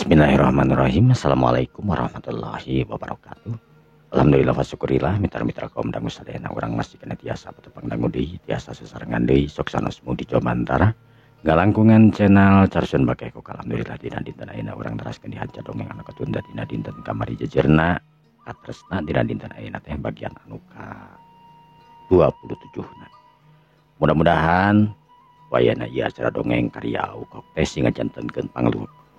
Bismillahirrahmanirrahim. Assalamualaikum warahmatullahi wabarakatuh. Alhamdulillah wa syukurillah, mitra-mitra kaum dangu sadayana urang masih kena tiasa patepang dangu deui, tiasa sesarengan deui sok sanos mudi Jomantara galangkungan channel Carsun Bakekok. Alhamdulillah dina dinten ayeuna urang teraskeun dihanca dongeng anu katunda dina dinten kamari jejerna katresna dina dinten ayeuna teh bagian anu ka 27 na. Mudah-mudahan wayana ieu acara dongeng karya Ukok teh sing ngajantenkeun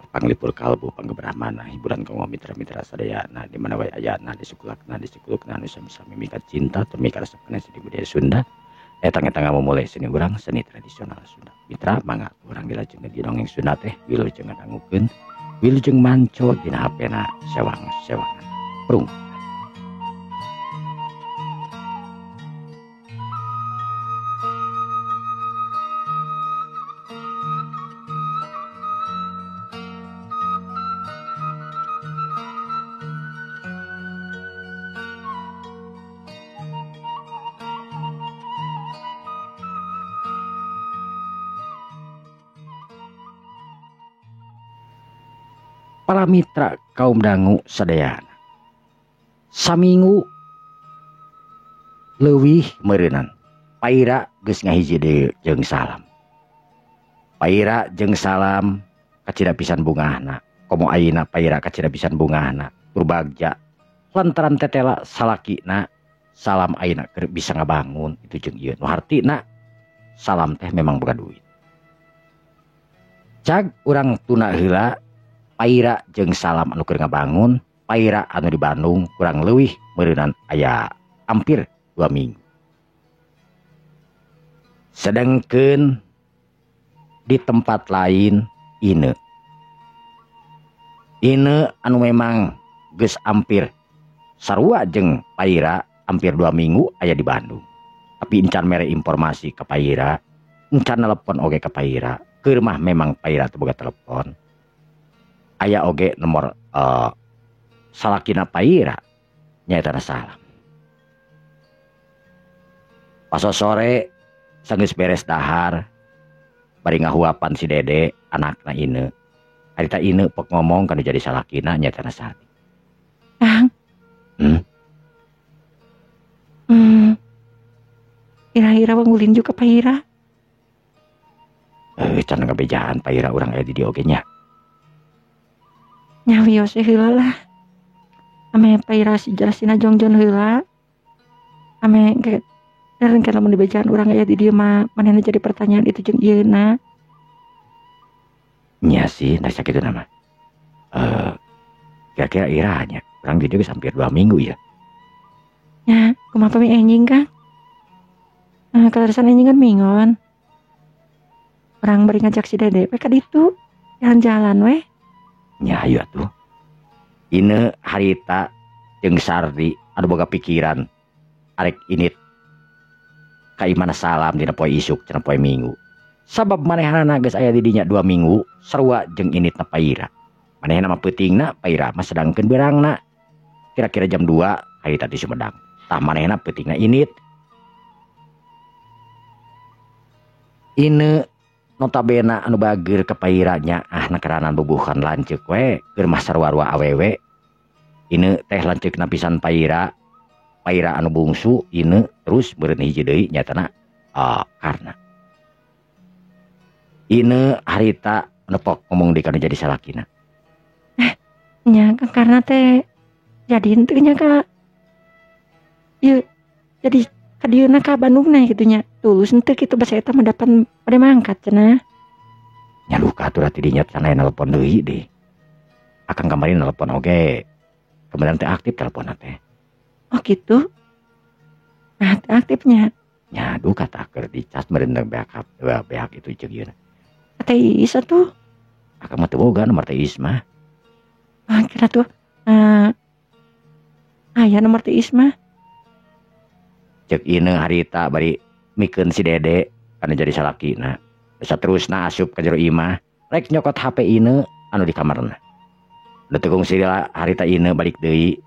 panglipur kalbu panggebrahmana hiburan kanggo mitra-mitra sadayana di mana wae ayana di sukulakna di sukulukna nu sami-sami mika cinta teu mika resep kana seni budaya Sunda etang-etang ngamumule seni urang seni tradisional Sunda. Mitra mangga urang dilajengkeun di dongeng Sunda teh wilujeng ngadangukeun wilujeng manco dina hapena sewang-sewangan prung. Para mitra kaum dangu sadayana, saminggu leuwih meureunan Paira geus ngahiji deui jeung Salam. Paira jeung Salam kacida pisan bungahna, komo ayeuna Paira kacida pisan bungahna tur bagja lantaran tetela salakina Salam ayeuna keur bisa ngabangun itu jeung ieu nu hartina Salam teh memang boga duit. Cag urang tuna heula Paira jeung Salam anu keur ngabangun, Paira anu di Bandung kurang leuwih meureunan aya hampir 2 minggu. Sedangkeun di tempat lain Ine. Ine anu memang geus hampir sarua jeung Paira hampir 2 minggu aya di Bandung. Tapi encan mere informasi ka Paira, encan telepon oge ka Paira. Keur mah memang Paira teu boga telepon. Aya oge nomor salakina Paira nyaeta Salam. Pas sore sanggeus beres dahar bari ngahuapan si Dede anakna Ine. Harita Ine pek ngomong kana jadi salakina nyaeta Sati. Kang. Ira-ira wangulin juga Paira. Can ngabejaan Paira urang aya di dieu oge nya. Nyawios heula lah. Ame Paira si jelasina jongjon heula. Ame ge daren kana mun dibejaan urang aya di dieu mah manehna jadi pertanyaan itu jeung ieu na. Nya sih, da sakitu na mah. Kira-kira iraha nya. Urang di dieu geus hampir 2 minggu ya. Nya, kumaha pami enjing Kang? Kaleresan enjing kan mingon. Urang bari ngajak si Dede we ka ditu. Jalan-jalan we. Nya ayo atuh. Ine harita jeung Sardi anu boga pikiran arek init ka imana Salam dina poe isuk cenah poe Minggu. Sabab manehanana geus aya di dinya 2 minggu sarua jeung initna Paira. Manehna mah peutingna Paira mah sedangkeun beurangna. Kira-kira jam 2 harita di Sumedang. Tah manehna peutingna init. Ine notabene anu bageur ka Paira nya ah nakeranan bubuhan lanceuk we keur mah sarua-rua awewe. Ine teh lanceukna pisan Paira. Paira anu bungsu ine terus meureun hiji deui nyatana karna. Ine harita nepok ngomong di kana jadi salakina. Nya karena teh jadi henteu nya ka ieu jadi ka dieuna ka Bandungna kitu nya. Tulus henteu kitu basa eta mah dapan pada mangkat cenah. Nya duka atuh ti dinya cenah nelpon deui deh. Akang kamari nelpon oge. Kemudian teh aktif teleponna teh. Oh gitu. Nah, teh aktifnya. Nya duka tah keur dicas meureun beak beak itu jeung ieu. Teh Iis atuh. Akang mah teu boga nomor teh Iis mah. Ah kira tuh aya nomor teh Iis mah. Cek Ine harita bari mikeun si Dede kana jadi salakina. Saterusna asup ka jero imah rek nyokot HP Ine anu di kamarna. Da teu kungsi harita Ine balik deui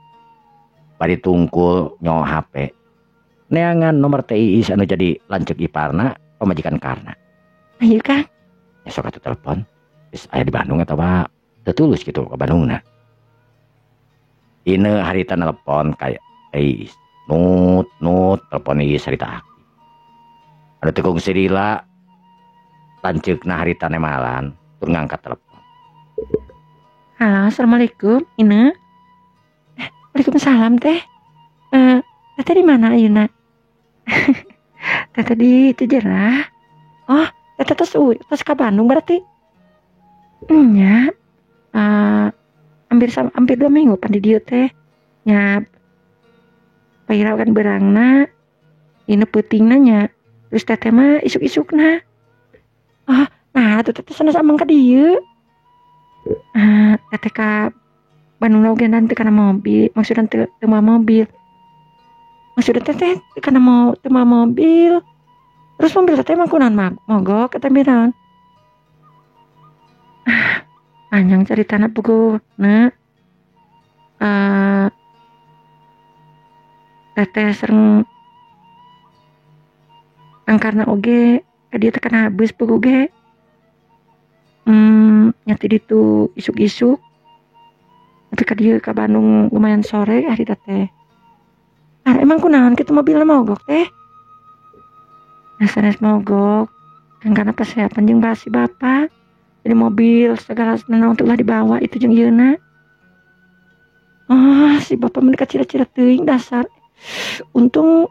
bari tungkul nyo HP. Neangan nomor teh Iis anu jadi lanceuk iparna pamajikan Karna. Ayo Kang. Ya sok atuh telepon. Geus aya di Bandung eta wa Teu tulus kitu ka Bandungna. Ine harita nelpon ka Iis. Nut nut telepon Iis harita aktif. Anu teu kungsi lila lanceukna harita nemalan tur ngangkat telepon. Halo, assalamualaikum Ine. Waalaikumsalam teh. Teteh di mana ayeuna? Teteh di Cijerah. Oh, teteh tos tos ka Bandung berarti. Nya. Hampir 2 minggu pan di dieu teh. Nya paira kan beurangna, ini peutingna nya. Terus teteh mah isuk-isukna. Oh, nah atuh teteh sanes ameng ka dieu. Teteh ka Bandung oge teu kana mobil, maksudna teu mawa mobil. Maksudna teteh teu kana mau teu mawa mobil. Terus mobil teteh mah kunaon mogok eta naon? Ah, panjang caritana puguh na. Teteh sareng angkarna oge ka dieu teh kana bus puguh ge. Nya ti ditu isuk-isuk. Tapi ka dieu ka Bandung lumayan sore hari teh. Ah, emang kunaon kitu mobilna mogok teh? Nah, sanes mogok. Kan karena persiapan jeung si bapak. Jadi mobil segala naon teh ulah dibawa itu jeung ieuna. Oh, si bapak mah kacira-cira teuing dasar. Untung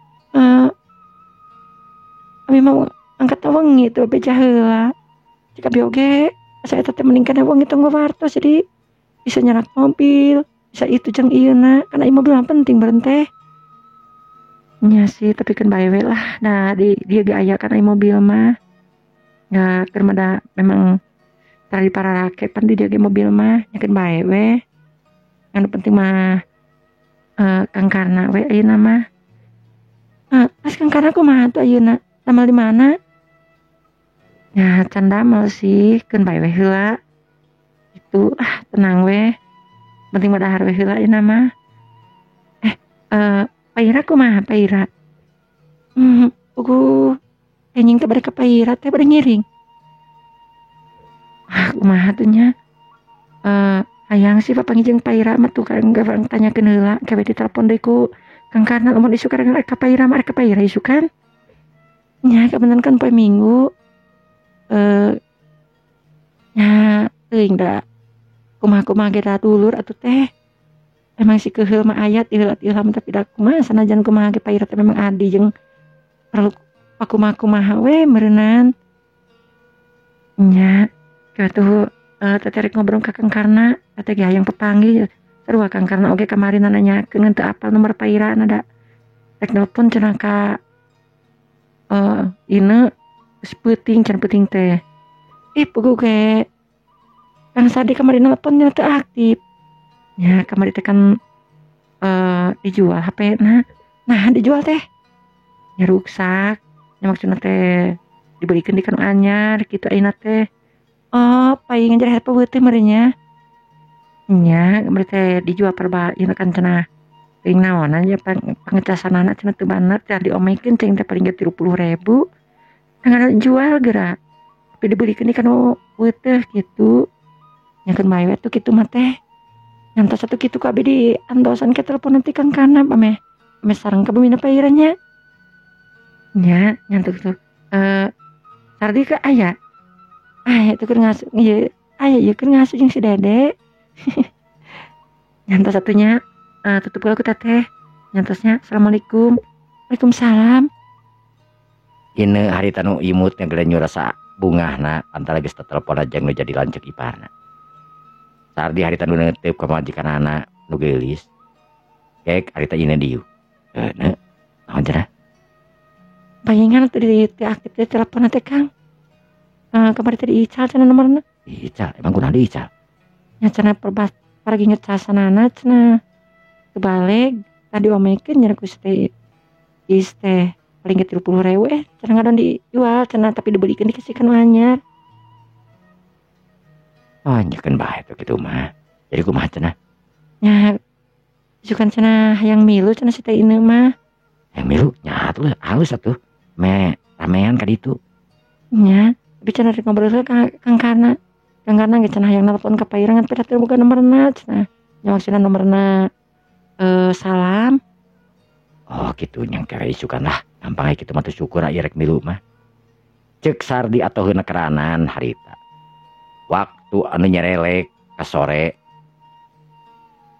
abi mah angkat wengi teu beja heula. Jika abi oge asa eta teh mending kana wengi tong wartos jadi bisa nyerak mobil, bisa itu jeung ieuna, karena ieu mobil mah penting beureun teh. Nya sih, tapi kan bae we lah. Nah, di dieu ge aya kana ieu mobil mah. Nya keur mah da memang tara dipararake pan di dieu ge mobil mah, nya keun bae we. Anu penting mah Kang Karna we ayeuna mah. Pas Kang Karna kumaha tuh ayeuna? Damel di mana? Ya can damel sih, keun bae we heula. Itu ah tenang we. Penting mah dahar we heula ayeuna mah. Paira kumaha Paira? Puguh enjing teh bade ka Paira teh bade ngiring. Ah kumaha tuh nya? Hayang sih papanggih jeung Paira mah tuh kan urang tanyakeun heula ke we ditelepon deui ku Kang Karna lamun isuk rek ka Paira mah rek ka Paira isukan. Nya kabeneran kan poe Minggu. Nya teuing da kumaha-kumaha ge da dulur atuh teh. Emang si keuheul mah aya ti heula mah tapi da kumaha sanajan kumaha ge Paira teh memang adi jeung perlu pakumaha-kumaha we meureunnan. Nya kitu teteh rek ngobrol ka Kang Karna, teteh ge hayang papanggih. Sarua Kang Karna oge kamari nanyakeun ngan teu apal nomor Paira na da. Rek nelpon cenah ka Ine geus peuting cenah peuting teh. Ih puguh ge Kang Sadi kamari nelpon nya teu aktif. Nya kamari teh kan dijual HP na. Nah dijual teh. Nya ruksak. Nya maksudna teh dibelikeun di kanu anyar kitu ayeuna teh. Oh, paingan jadi HP teh meureun nya. Nya kamari teh dijual perba ieu kan cenah teuing naonan nya pangecasanana cenah teu baner teh diomekeun cing teh paling ge 30.000. Ngan jual geura. Tapi dibelikeun di kanu weuteeh kitu. Nya keun bae we tuh kitu mah teh. Ngantos atuh kitu ku abi di antosan ke telepon nanti Kang Karna ameh ameh sareng ka bumina Paira nya. Nya nyantuk tuh. Sardi ke aya. Aya tuh keur ngasu ieu aya ieu keur ngasu jeung si Dede. Nyantos atunya tutup heula ku teteh. Nyantosnya assalamualaikum. Waalaikumsalam. Ine harita nu imut ngagelenyur rasa bungahna antara geus telepon aja nu jadi lanceuk iparna. Sardi harita nu neuteup ka pamajikanana nu geulis. Kek harita ine dieu. Heuh, naon cenah? Paingan atuh di teu aktif teh telepon teh Kang. Kamari teh diical cenah nomorna. Diical, emang kunaon diical? Nya cenah perbas paragi ngecasanana cenah. Teu baleg, tadi omekeun nya ku teh is teh paling ge 30.000 cenah ngadon dijual cenah tapi dibelikeun dikasih ka nu anyar. Oh, nyekeun bae tuh kitu mah. Jadi kumaha cenah? Nya isukan cenah hayang milu cenah si teh Ine mah. Hayang milu nya atuh halus atuh. Me ramean ka ditu. Nya, tapi cenah rek ngobrol heula ka Kang Karna. Kang Karna ge cenah hayang nelpon ka Paira ngan pira teu boga nomorna cenah. Nya maksudna nomorna salam. Oh kitu nya kere isukan lah. Gampang aya kitu mah teu syukur aya rek milu mah. Ceuk Sardi atoheuna keranan harita. Waktu anu nyerelek ka sore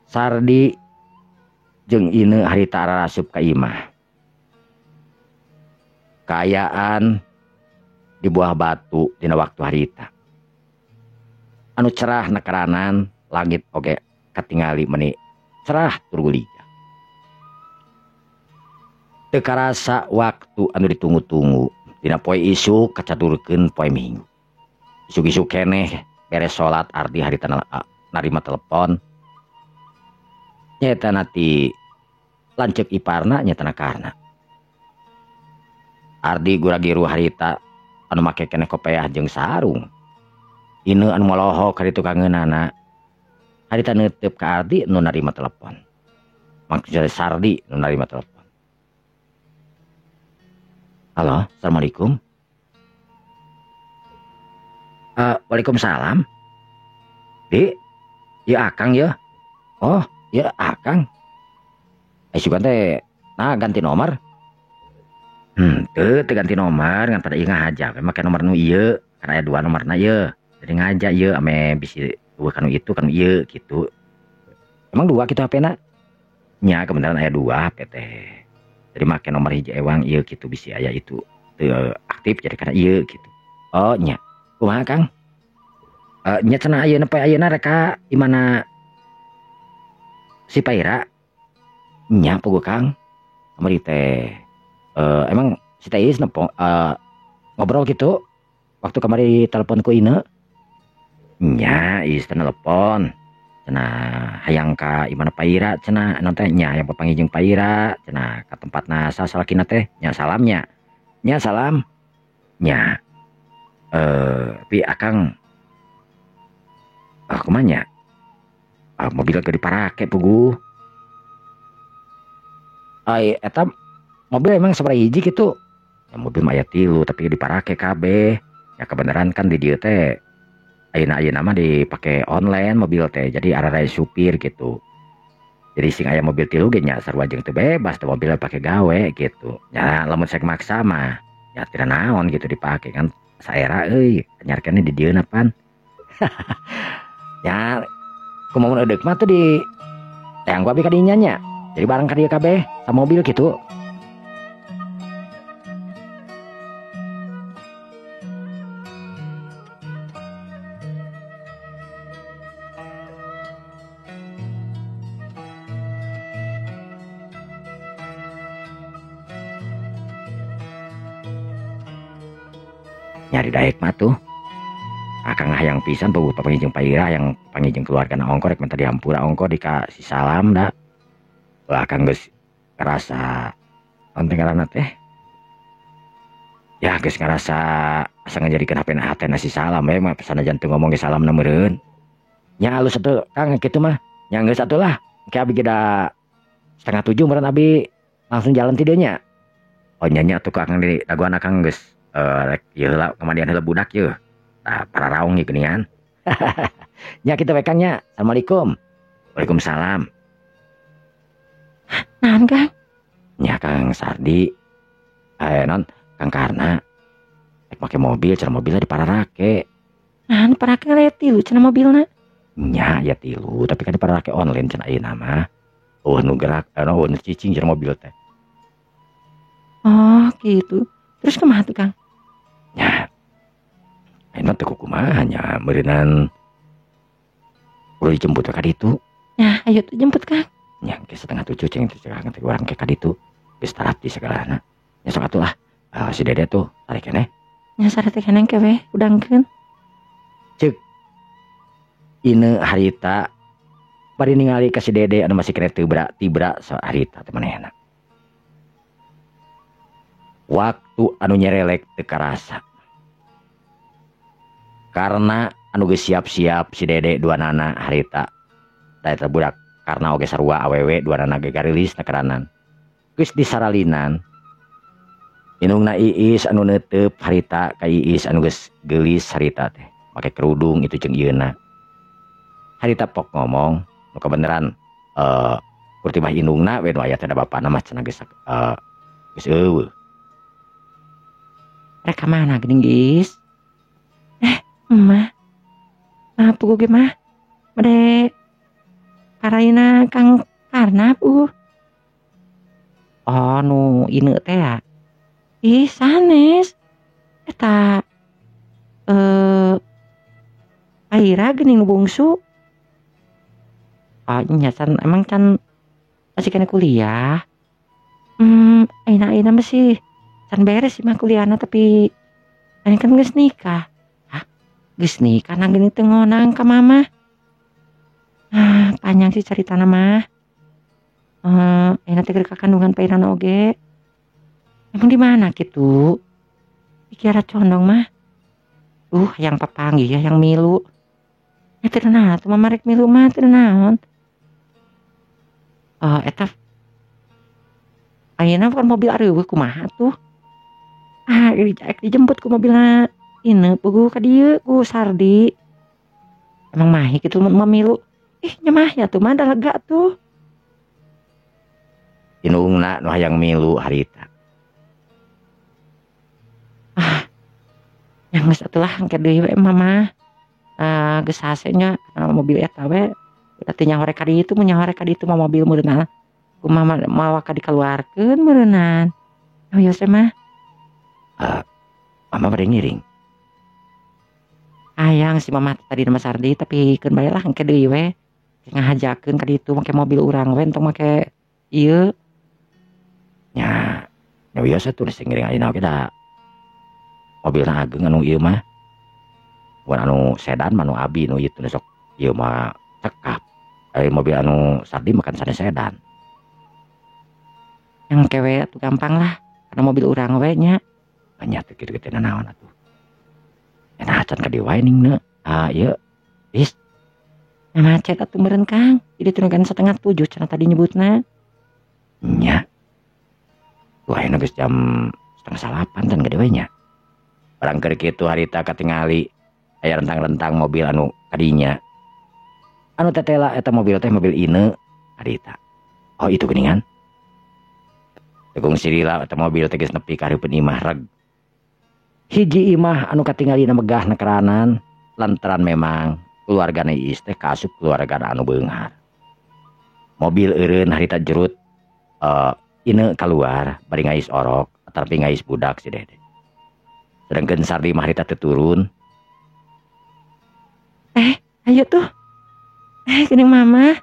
Sardi jeung Ine harita arasup ka imah. Kaayaan di Buah Batu dina waktu harita. Anu cerah nekeranan langit oge katingali meni cerah tur gulija. Teu karasa waktu anu ditunggu-tunggu dina poe isuk kacadurkeun poe Minggu. Isuk-isuk keneh beres salat Ardi harita narima telepon. Nyata nati lanceuk iparna nyata Karna. Ardi guragiru harita anu make keneh kopeah jeung sarung. Ine anu molohok ka ditu kangeunana. Harita neuteup ka Ardi nu narima telepon. Maksudna Sardi nu narima telepon. Halo, assalamualaikum. Waalaikumsalam. Di, ya Akang ya. Oh, ya Akang. Sugan teh, nah ganti nomor. Teu ganti nomor ngan pada ieu ngahaja. Make nomor nu ieu, karena aya dua nomorna ieu. Jadi ngaja ieu ame bisi eueuh kanu itu kanu ieu gitu. Emang dua kitu HP-na? Nya kebenaran aya dua HP teh. Jadi make nomor hiji ewang ieu kitu bisi aya itu teu aktif jadi kana ieu gitu. Oh nya. Kumaha Kang? Nya cenah ayeuna poe ayeuna rek ka imana si Paira? Nya puguh Kang. Kamari teh emang si Teh Iis nepong ngobrol gitu waktu kamari telepon ku Ine? Nya Iis teh telepon. Cenah hayang ka imana Paira cenah naon teh nya hayang papanggih jeung Paira cenah ka tempatna sasalakina teh nya salamnya. Nya salam. Nya pi Akang kumaha nya? Mobil ge diparake puguh. Ai eta mobil emang sabaraha hiji kitu? Ya, mobil mah aya 3 tapi diparake kabeh. Ya kebenaran kan di dieu teh ayeuna-ayeuna mah dipake online mobil teh jadi araraya supir gitu. Jadi sing aya mobil 3 ge nya sarua jeung teu bebas teh mobilna pake gawe gitu. Nya lamun sek maksa mah nya teu naon gitu dipake kan saera euy anyar keneh di dieuna pan. Ya kumaha mun eudeuk mah teh di teang ku abi ka dinya nya. Jadi bareng ka dieu kabeh sa mobil gitu. Nyari daek mah tuh. Akang hayang pisan puguh papanggih jeung Paira hayang papanggih jeung keluargana ongko rek minta dihampura ongko di ka si salam da. Ulah akang geus ngarasa naon teh ngaranna teh? Ya geus ngarasa asa ngajadikeun HP na hatena si salam we mah sanajan teu ngomong ge salamna meureun. Nya alus atuh Kang kitu mah. Nya geus atuh lah. Engke abi ge da 6:30 meureun abi langsung jalan ti dieu nya. Oh nya nya atuh Kang di dagoan akang geus rek ieu heula kamandian heula budak yeuh. Tah pararaung ieu geuningan. Nya kitu we Kang nya. Assalamualaikum. Waalaikumsalam. Naon Kang? Nya Kang Sardi. Non Kang Karna. Rek make mobil cenah mobilna dipararake. Naon parake aya 3 cenah mobilna? Nya aya 3 tapi kan dipararake online cenah ayeuna mah. Eueuh nu gerak, eueuh nu cicing cenah mobil teh. Oh gitu. Terus kumaha tuh Kang? Nya. Ayeuna teh kumaha nya meureunan kudu dijemput we ka ditu. Nya ayo tuh jemput Kang. Nya engke 6:30 cing teh cek teh urang ke ka ditu. Geus tarapti sagalana. Nya sok atuh lah. Si Dede tuh tarik keneh. Nya sare teh keneh ke we udangkeun. Ceuk Ine harita bari ningali ka si Dede anu masih keneh teu tibra saharita teh manehna. Waktu anu nyerelek teu karasa. Karena anu geus siap-siap si Dede dua nana harita. Da eta budak karena oge sarua awewe dua nana ge garilis nekeranan. Geus disaralinan. Indungna Iis anu neuteup harita ka Iis anu geus geulis harita teh. Make kerudung itu jeung ieuna. Harita pok ngomong nu kabeneran kurtibah indungna we nu aya teh da bapana mah cenah geus geus eueuh. Rek ka mana geuning geus? Mah. Mah puguh ge mah. Bade karaina Kang Karna puguh. Oh nu ineu teh ya. Ih sanes. Eta Aira geuning nu bungsu. Oh nya can emang can masih kena kuliah. Aina-aina masih can beres sih mah kuliahna tapi aing kan geus nikah. Hah? Geus nikah nah geuning teu ngonang ka mama. Ah, panjang sih caritana mah. Aina teh keur kakandungan pairana oge. Emang di mana kitu? Di Kiara Condong mah. Hayang papanggih ya yang milu. Ya teu naon atuh mama rek milu mah teu naon. Eta ayeuna bukan mobil areuweuh kumaha tuh. Ah, dijemput ku mobilna ineu puguh ka dieu ku Sardi. Emang mahi kitu mun milu. Ih, nya mah ya tuh mah da lega tuh. Indungna nu hayang milu harita. Ah, yang geus atuh lah engke deui we mama. Geus hase nya mobil eta we. Berarti nyahore ka ditu mun nyahore ka ditu mah mobil meureunna. Kumaha mawa ka dikaluarkeun meureunnan. Oh ieu teh mah. Mama bade ngiring. Hayang si mama tadi nama Sardi tapi keun bae lah engke deui we. Ngahajakeun ka ditu make mobil urang we entong make ieu. Nya, nya wios atuh geus ngiring ayeuna oge da. Mobilna ageng anu ieu mah. Bukan anu sedan mah anu abi nu ieu teh sok ieu mah cekap. Ari mobil anu Sardi mah kan sanes sedan. Yang kewe atuh gampang lah karena mobil urang we nya. Nya teu kitu teh nanaon atuh. Eta acan ka dieu wae ning neuk. Ah ieu. Is. Nah macet atuh meureun Kang. Jadi teu kan 6:30 cenah tadi nyebutna. Nya. Tuh ayeuna geus jam 7:30 can ka dieu we nya. Barang keur kitu harita katingali aya rentang-rentang mobil anu kadinya. Anu tetela eta mobil teh mobil ineu harita. Oh itu geuningan. Tegung sirila eta mobil teh geus nepi ka hareupeun imah reg. Hiji imah anu katingalina megah nekeranan lantaran memang keluargana Iis teh kaasup keluargana anu beunghar. Mobil eureun harita jerut ineu kaluar bari ngais orok tapi ngais budak si Dede. Sedangkan Sardi mah harita teu turun. Ayo tuh. Geuning mama.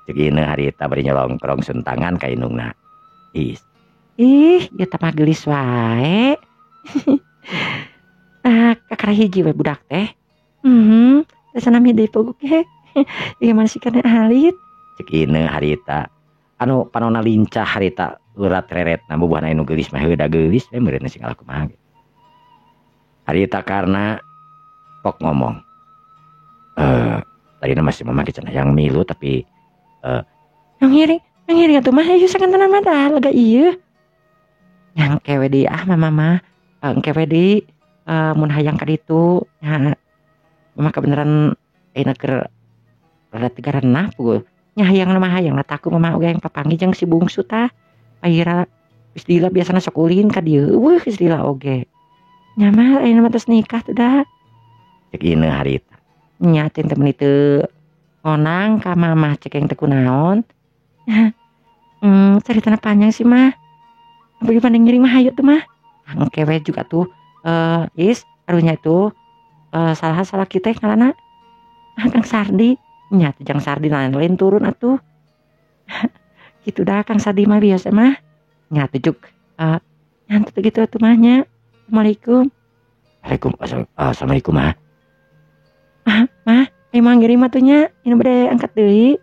Ceuk ineu harita bari nyolongkrong suntangan ka indungna. Is. Ih, ieu teh mah geulis wae. Ah, kakara hiji we budak teh. Teh sanami deui puguh ge. Ieu mah si kana alit. Ceuk ineu harita. Anu panona lincah harita urat reretna bubuhna anu geulis mah heuda geulis we meureun sing kumaha ge. Harita karena pok ngomong. Tadi masih mama cenah yang milu tapi yang ngiring atuh mah hayu sakantenan mah dah lega ieu. Yang kewe deui ah mama mah. Engke we deui mun hayang ka ditu nya mama kebeneran ayeuna keur rada tegaran puguh. Nya hayang mah hayang takut mama oge yang papanggih jeung si bungsu tah. Akhirna geus lila biasana sok ulin ka dieu. Eueuh geus lila oge. Nya mah ayeuna mah tos nikah teh da. Cek ineu harita. Nya teh teu meuni teu ngonang ka mamah cek yang teu kunaon. Caritana panjang sih mah. Bagaimana ngiring mah hayu tuh mah. Engke we juga tuh is arunya itu salah-salah kita ngaranna. Kang Sardi. Nya teh jang Sardi lain-lain turun atuh. Gitu dah Kang Sardi mah biasa mah. Nya teh juk nyantet gitu atuh mah nya. Assalamualaikum. Waalaikumsalam. Assalamualaikum mah. Ah, mah, emang ngirim atuh nya. Ini bade angkat deui.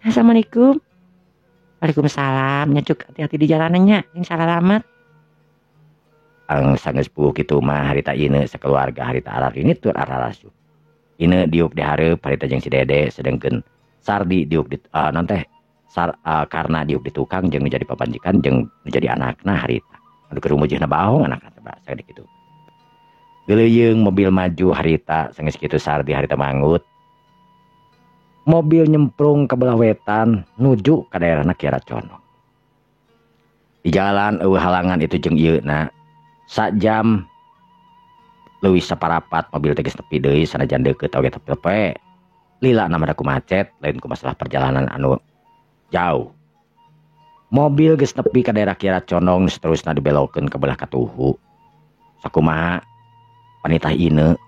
Assalamualaikum. Waalaikumsalam. Nya cuk hati-hati di jalanannya, yang salah alamat. Ang sanggeus puguh kitu mah harita ineu sakeluarga harita arar ini tur ararasup. Ineu diuk di hareup harita jeung si Dede sedengkeun Sardi diuk di non teh karena diuk di tukang jeung nu jadi papanjikan jeung nu jadi anakna harita. Anu keur mujihna baong anakna teh basa kitu. Geleyeung mobil maju harita sanggeus kitu Sardi harita manggut. Mobil nyemprung ke belah wetan nuju ka daerahna Kiara Condong. Di jalan eueuh halangan itu jeung ieu na. Sajam leuwih saparapat mobil teh geus nepi deui sanajan deukeut oge tepi. Lila na mah ku macet lain ku masalah perjalanan anu jauh. Mobil geus nepi ka daerah Kiara Condong seterusna dibelokeun ke belah Katuhu. Sakumaha panitah Ine.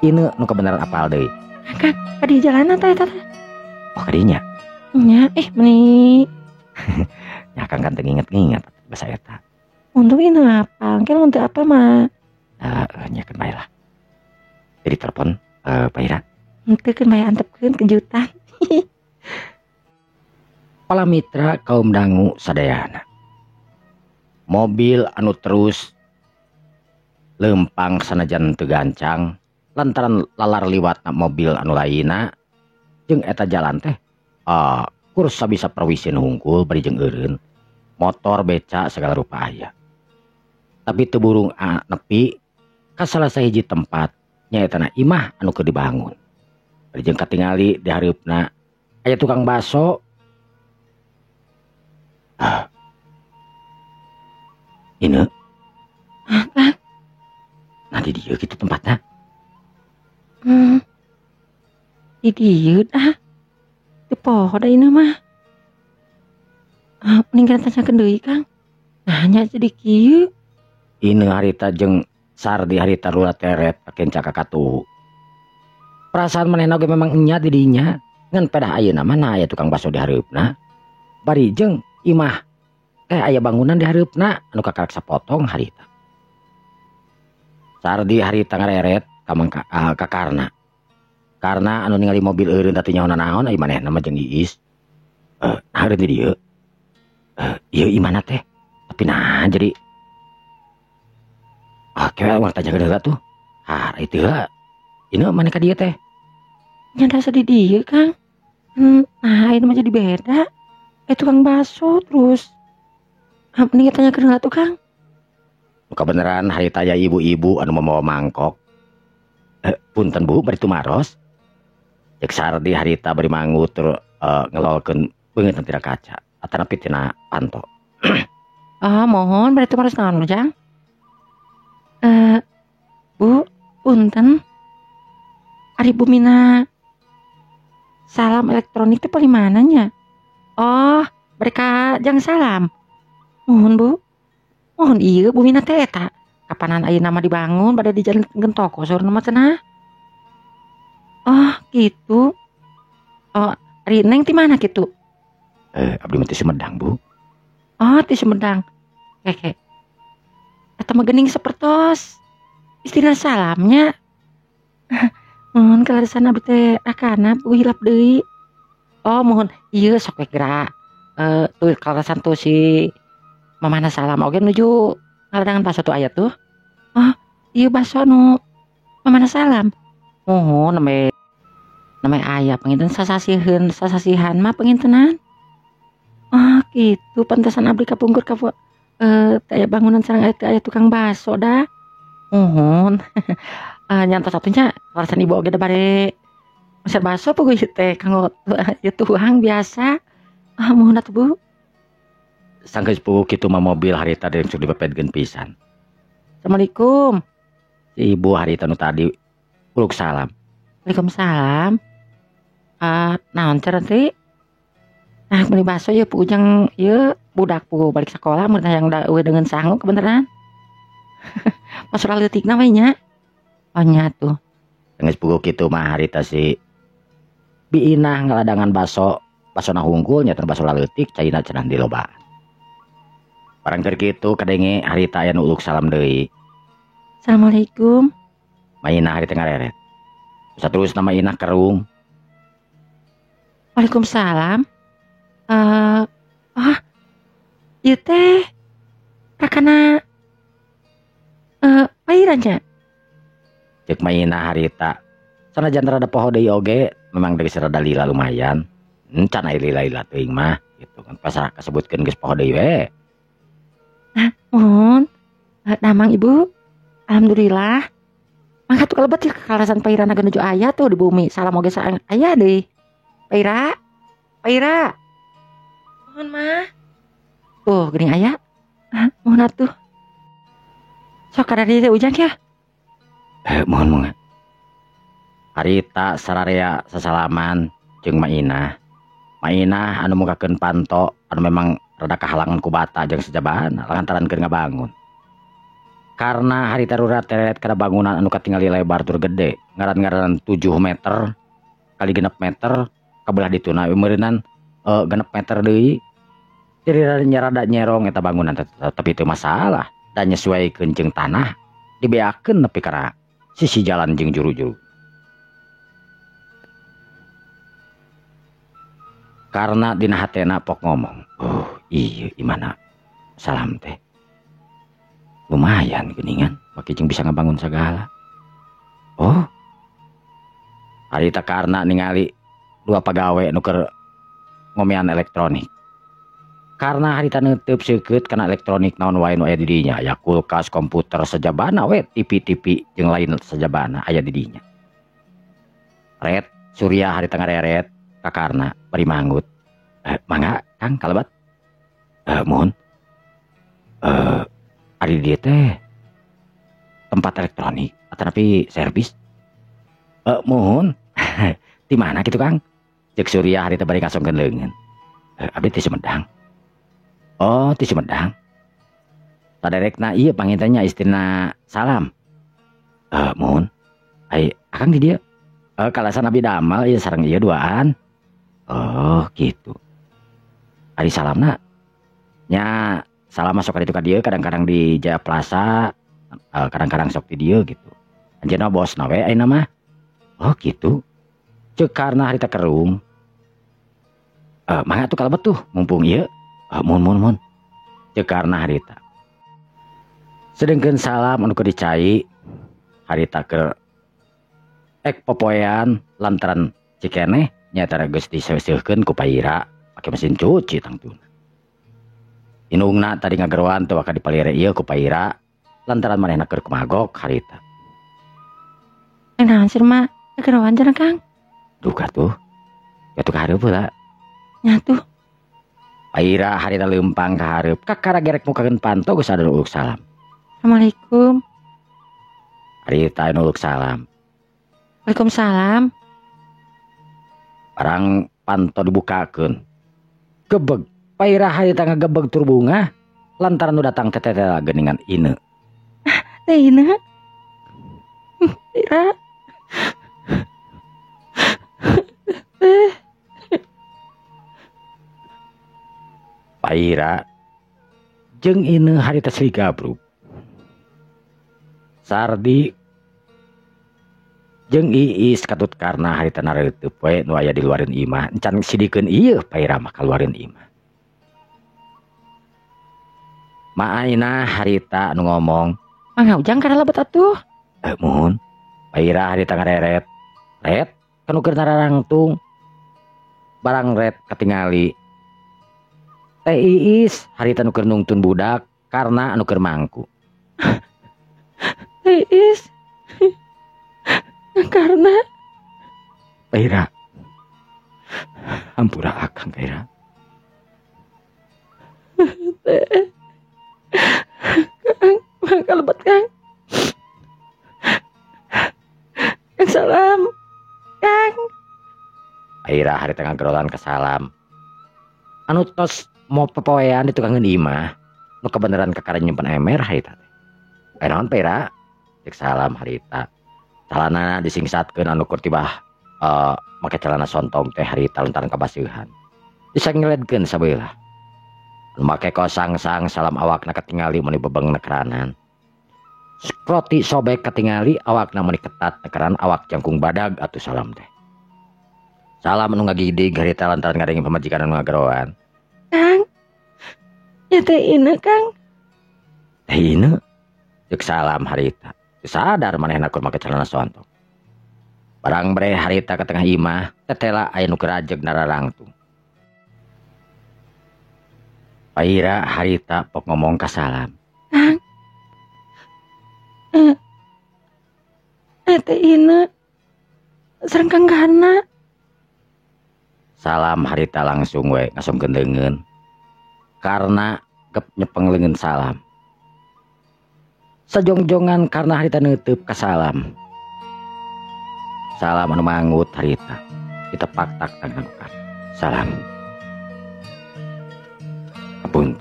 Ine nu kebenaran apal deui. Kang, ka di jalanan teh eta teh. Oh, kadinya. Nya, meni. Nya Kang kan teu nginget-nginget basa eta. Untung ini apal, engke lamun teu apal mah. Nya keun bae lah. Jadi telepon Pak Ira. Henteu keun bae antepkeun kejutan. Pala mitra kaum dangu sadayana. Mobil anu terus lempang sanajan teu gancang lantaran lalar liwatna mobil anu lainna jeung eta jalan teh kursa bisa perwisin hungkul bari jeung eureun motor beca segala rupa aya. Tapi teu burung nepi ka salah sahiji tempat nyaeta na imah anu keur dibangun. Bari jeung katingali di hareupna aya tukang baso. Ine. Nah di dieu kitu tempatna. Di dieu dah. Teu poho da ieu mah. Mending kana tanyakeun deui Kang. Nah nya jadi kieu. Ine harita jeung Sardi harita rula teret kenca ka katuhu. Perasaan manehna oge memang enya di dinya. Ngan pedah ayeuna mah na aya tukang baso di hareupna. Bari jeung imah teh aya bangunan di hareupna anu kakarak sapotong harita. Sardi harita ngareret ka Karna. Karna anu ningali mobil eureun teh nyaho naon ai manehna mah jeung Iis. Nah eureun di dieu. Ieu imahna teh. Tapi nah jadi kewe urang tanyakeun heula tuh. Ah, itu heula. Ini maneh ka dieu teh? Nya rasa di dieu, Kang. Nah, ini mah jadi beda. Tukang bakso terus. Mending tanyakeun heula tuh, Kang. Muka beneran harita aya ibu-ibu anu mamawa mangkok. Punten Bu, bari tumaros. Cek Sardi harita bari manggut tur ngelolkeun beungeutna tina kaca atanapi tina panto. Mohon bari tumaros naon, Jang? Bu, punten. Ari Bu Mina salam elektronik teh paling mananya? Oh, mereka jang salam. Mohon Bu. Mohon ieu Bu Mina teh eta. Kapanan ayeuna mah dibangun pada dijalankeun toko saurna mah cenah. Oh, gitu. Oh, ari Neng ti mana kitu? Abdi mah ti Sumedang, Bu. Oh, ti Sumedang. Keke. Eta mah geuning sapertos istilah salamnya. Mohon kalarisan abdi teh akana bu hilap deui. Oh, mohon ieu sok we gerak. Tuh kalarisan tuh si mamana salam oge nuju ngaladangan baso tuh aya tuh. Oh, ieu baso nu mamana salam. Mohon name aya panginten sasasiheun sasasihan mah pangintenan. Oh, kitu pantesan abdi kapungkur ka teh aya bangunan sareng aya tukang baso dah. Mohon. Nyantos satunya kalasan ibu oge da bare meser baso puguh ieu teh kanggo ieu tuang biasa. Mohon atuh Bu. Sanggeus puguh kitu mah mobil harita langsung dipepetkeun pisan. Assalamualaikum. Si ibu harita nu tadi uluk salam. Waalaikumsalam. Naon cenah teh? Nah, meuli baso ieu puguh jang ieu budak puguh balik sekolah mun hayang da eueuh deungeun sangu kebeneran. Pasura leutikna we nya. Oh nya tuh. Geus puguh kitu mah harita si Bi Inah ngaladangan baso, basona hungkul nya baso leutik caina cenah dilobaan. Barang keur kitu kadenge harita aya nu uluk salam deui. Assalamualaikum. Mainah harita ngareret. Saterusna Mainah kerung. Waalaikumsalam. Ieu teh kakana Paira nya. Cek Mainah harita. Sanajan rada poho deui oge, memang geus rada lila lumayan. Encan aya lila-lila teuing mah gitu kan pas kasebutkeun geus poho deui we. Nah, mohon damang Ibu. Alhamdulillah. Mangga tuh kalebet ya kalasan Paira naga nuju aya tuh di bumi. Salam oge saang aya deui. Paira. Paira. Mohon mah. Tuh geuning aya. Mohon atuh. Sok kada di teh Ujang ya. Mohon mangga. Harita sararea sasalaman jeung Mainah. Mainah anu mukakeun panto anu memang rada kahalangan ku bata jeung sejabana lantaran keur ngabangun. Karena harita rurat teret kana bangunan anu katingali lebar tur gede, ngaran-ngaran 7 meter kali 6 meter kabelah dituna meureunnan 6 meter deui. Jadi rada nyerong eta bangunan tapi itu masalah dan nyesuaikeun jeung tanah dibeakeun nepi kana sisi jalan jeung juru-juru. Karena dina hatena pok ngomong, oh iya imana salam teh lumayan geuningan make jeung bisa ngabangun sagala. Oh harita karena ningali dua pagawe nu keur ngomean elektronik. Karena harita neuteub seukeut kana elektronik naon wae nu aya di dinya, aya kulkas, komputer sajabana we, TV-TV jeung lain sajabana aya di dinya. Ret Surya harita ngareret ka Karna bari manggut. Mangga Kang kalebat. Mohon. Ari dieu teh tempat elektronik atanapi servis. Mohon. Di mana kitu Kang? Cek Surya harita bari ngasongkeun leungeun. Abdi ti Sumedang. Oh, ti Sumedang. Saderekna ieu pangintennya istrina Salam. Mohon. Ai akang di dieu. Kalasan abdi damal ieu sareng ieu duaan. Oh, gitu. Ari salamna nya salam masuk ka ditu ka dieu kadang-kadang di Jaya Plaza, kadang-kadang sok di dieu gitu. Anjeunna bosna we ayeuna mah. Oh, gitu. Ceuk karna harita kerung. Mangga atuh kalebet tuh mumpung ieu. Mohon mohon mohon. Ceuk karna harita. Sedengkeun Salam anu keur dicai harita keur ek popoean lantaran cikeneh nyaeta geus diseuseuhkeun ku Paira pake mesin cuci tangtuna. Indungna tadi ngageroan teu waka dipalire ieu ku Paira lantaran manehna keur kumagok harita. Naon sih mah ngageroan cenah Kang? Duka tuh. Atuh ka hareup heula. Nya tuh. Paira harita leumpang ka hareup kakara gerek mukakeun panto geus ada uluk salam. Assalamualaikum. Harita anu uluk salam. Waalaikumsalam. Barang panto dibukakeun. Gebeg Paira harita ngagebeg tur bunga lantaran nu datang teh teh geuningan Ine. Teh Ine. Paira. Paira jeung Ine harita sri gabrug. Sardi jeung Iis katut karna harita nareuteub we nu aya di luareun imah encan sidikeun ieu Paira mah kaluareun imah. Maaina harita nu ngomong, mangga Ujang kana lebet atuh. Mohon. Paira harita ngareret. Ret kanu keur nararangtung. Barang ret katingali. Teh Iis harita nu keur nungtun budak karena anu keur mangku. Teh Iis karena Paira. Ampura akang Paira. Teh Kang, mangga lebet Kang. Kang salam. Kang. Paira harita ngagerolan ka Salam. Anu tos mau pepoean di tukangeun imah. Nu kebeneran kakara nyimpen emer harita teh. Naon Paira? Cek Salam harita. Calanana disingsatkeun anu keur tibah make celana sontong teh harita lantaran kabaseuhan. Disangeledkeun sabelah. Anu make kos sang-sang Salam awakna katingali meuni bebengna keranan. Roti sobek katingali awakna meuni ketat nekeran awak jangkung badag atuh salam teh. Salam anu ngagidig harita lantaran ngadenge pamajikan anu ngageroan. Kang. Ya teh Ine, Kang. Teh Ine. Ceuk salam harita. Teu sadar manehna kur make celana sontok. Barang bre harita ka tengah imah, tetela aya nu kerajeg nararangtung. Paira harita pok ngomong ka salam. Kang. Teh Ine. Sareng Kang Karna. Salam harita langsung we ngasongkeun leungeun. Karna gep nyepeng leungeun salam. Sajongjongan karena harita neuteub ka salam. Salam anu manggut harita. Ditepak tak tangan ku. Salam. Ampun,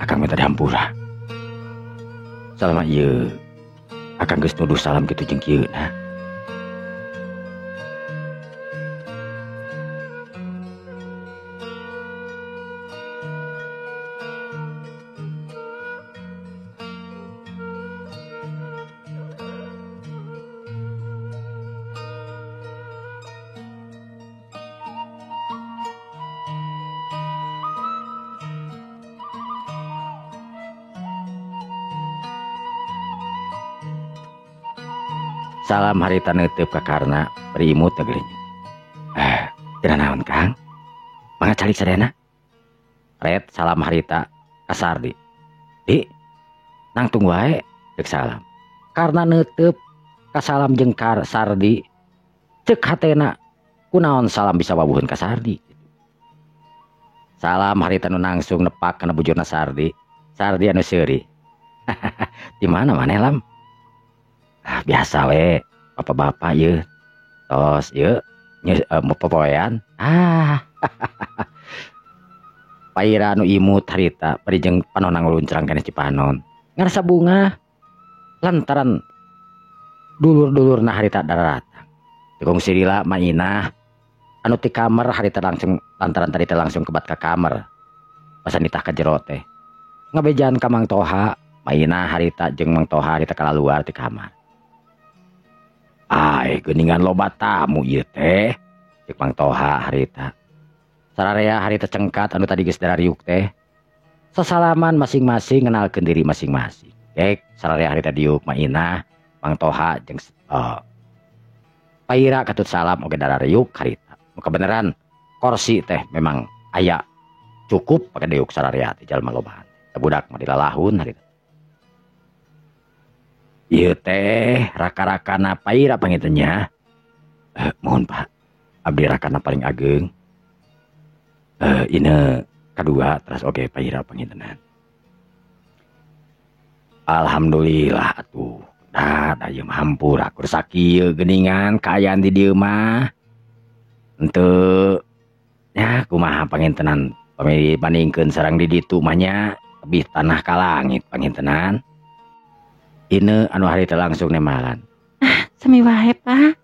akang minta dihampura. Salam ieu akang geus nuduh salam kitu jeung kieu na. Salam harita neuteub ka Karna bari imut ngagelenyuk. Tina naon Kang? Mangga calik sadayana. Ret salam harita ka Sardi. Di nangtung wae deuk salam. Karna neuteub ka salam jeung ka Sardi ceuk hatena kunaon salam bisa wawuheun ka Sardi. Salam harita nu nangsung nepak kana bujurna Sardi. Sardi anu seuri. Di mana maneh lam? Ah, biasa we, bapak-bapak ye. Tos ye, popoean. Ah. Paira anu imut harita bari jeung panonna nguluncrang kana Cipanon. Ngarasa bungah lantaran dulur-dulurna harita daratang. Dikongsi lila Mainah anu ti kamar harita langsung lantaran tadi teh langsung kebat ka kamar. Pasan nitah ka jero teh. Ngabejaan ka Mang Toha, Mainah harita jeung Mang Toha harita kalaluar ti kamar. Ai geuningan loba tamu ieu teh, ceuk Mang Toha harita. Sararea harita cengkat anu tadi geus darariuk teh. Sasalaman masing-masing ngenalkeun diri masing-masing. Gek sararea harita diuk Mainah, Mang Toha jeung Paira katut salam oge darariuk harita. Muka beneran kursi teh memang aya cukup pake diuk sararea teh jalma lobaan. Budak mah dilalahun harita. Ieu teh raka-rakana Paira panginten nya. Mohon Pak, abdi rakana paling ageng. Ine kadua teras oge Paira pangintenan. Alhamdulillah atuh. Dah da ieu mah hampura kur sakieu geuningan kaayaan di dieu mah. Henteu nya kumaha pangintenan pami bandingkeun sareng di ditu mah nya lebih tanah ka langit pangintenan. Ine anu harita langsung nemalan. Ah, sami wae, Pak.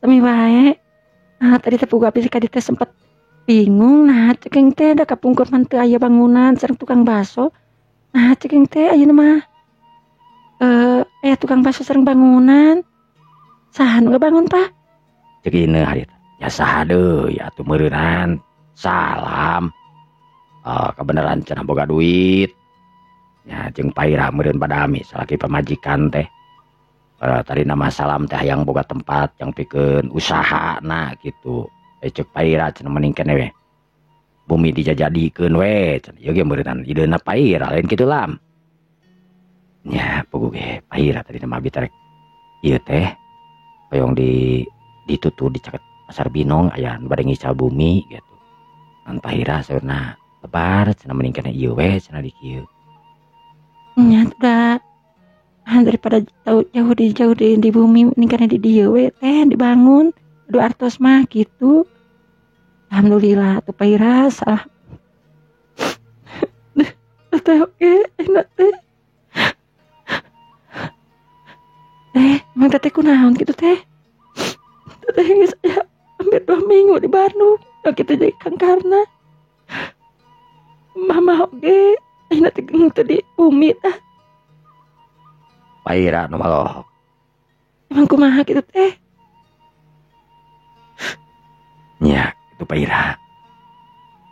Sami wae. Ah, tadi teh pugu abdi ka dieu teh sempet bingung nah ceking teh da kapungkur mah teu aya bangunan sareng tukang baso. Nah, ceking teh ayeuna mah aya tukang baso sareng bangunan. Saha nu ngabangun, Pak? Ceuk ine harita. Ya saha deui atuh meureunan. Salam. Kabeneran cenah boga duit. Ya jeung Paira meureun padami salaki pamajikan teh. Tadi nama salam teh hayang boga tempat yang pikeun usaha na gitu. Ceuk Paira cenah mending keneh we. Bumi dijajadikeun we cenah. Ieu ge meureunnan ideuna Paira lain kitu lam. Nya puguh ge Paira tadi nama abi tarek ieu teh hoyong di ditutu di caket Pasar Binong aya nu bade ngical bumi gitu. Ngan Paira saurna lebar cenah mending keneh ieu we cenah di kieu. Nya udah daripada jauh di bumi ini karena di dieu we teh dibangun aduh artos mah gitu. Alhamdulillah tuh Paira salah. Teh oke enak teh. Emang teteh kunaon gitu teh. Teteh geus aya hampir 2 minggu di Bandung. Kita jadi Kang Karna. Mama oge ayeuna teh di bumi tah. Paira nu malohok. Emang kumaha kitu teh? Nya itu Paira.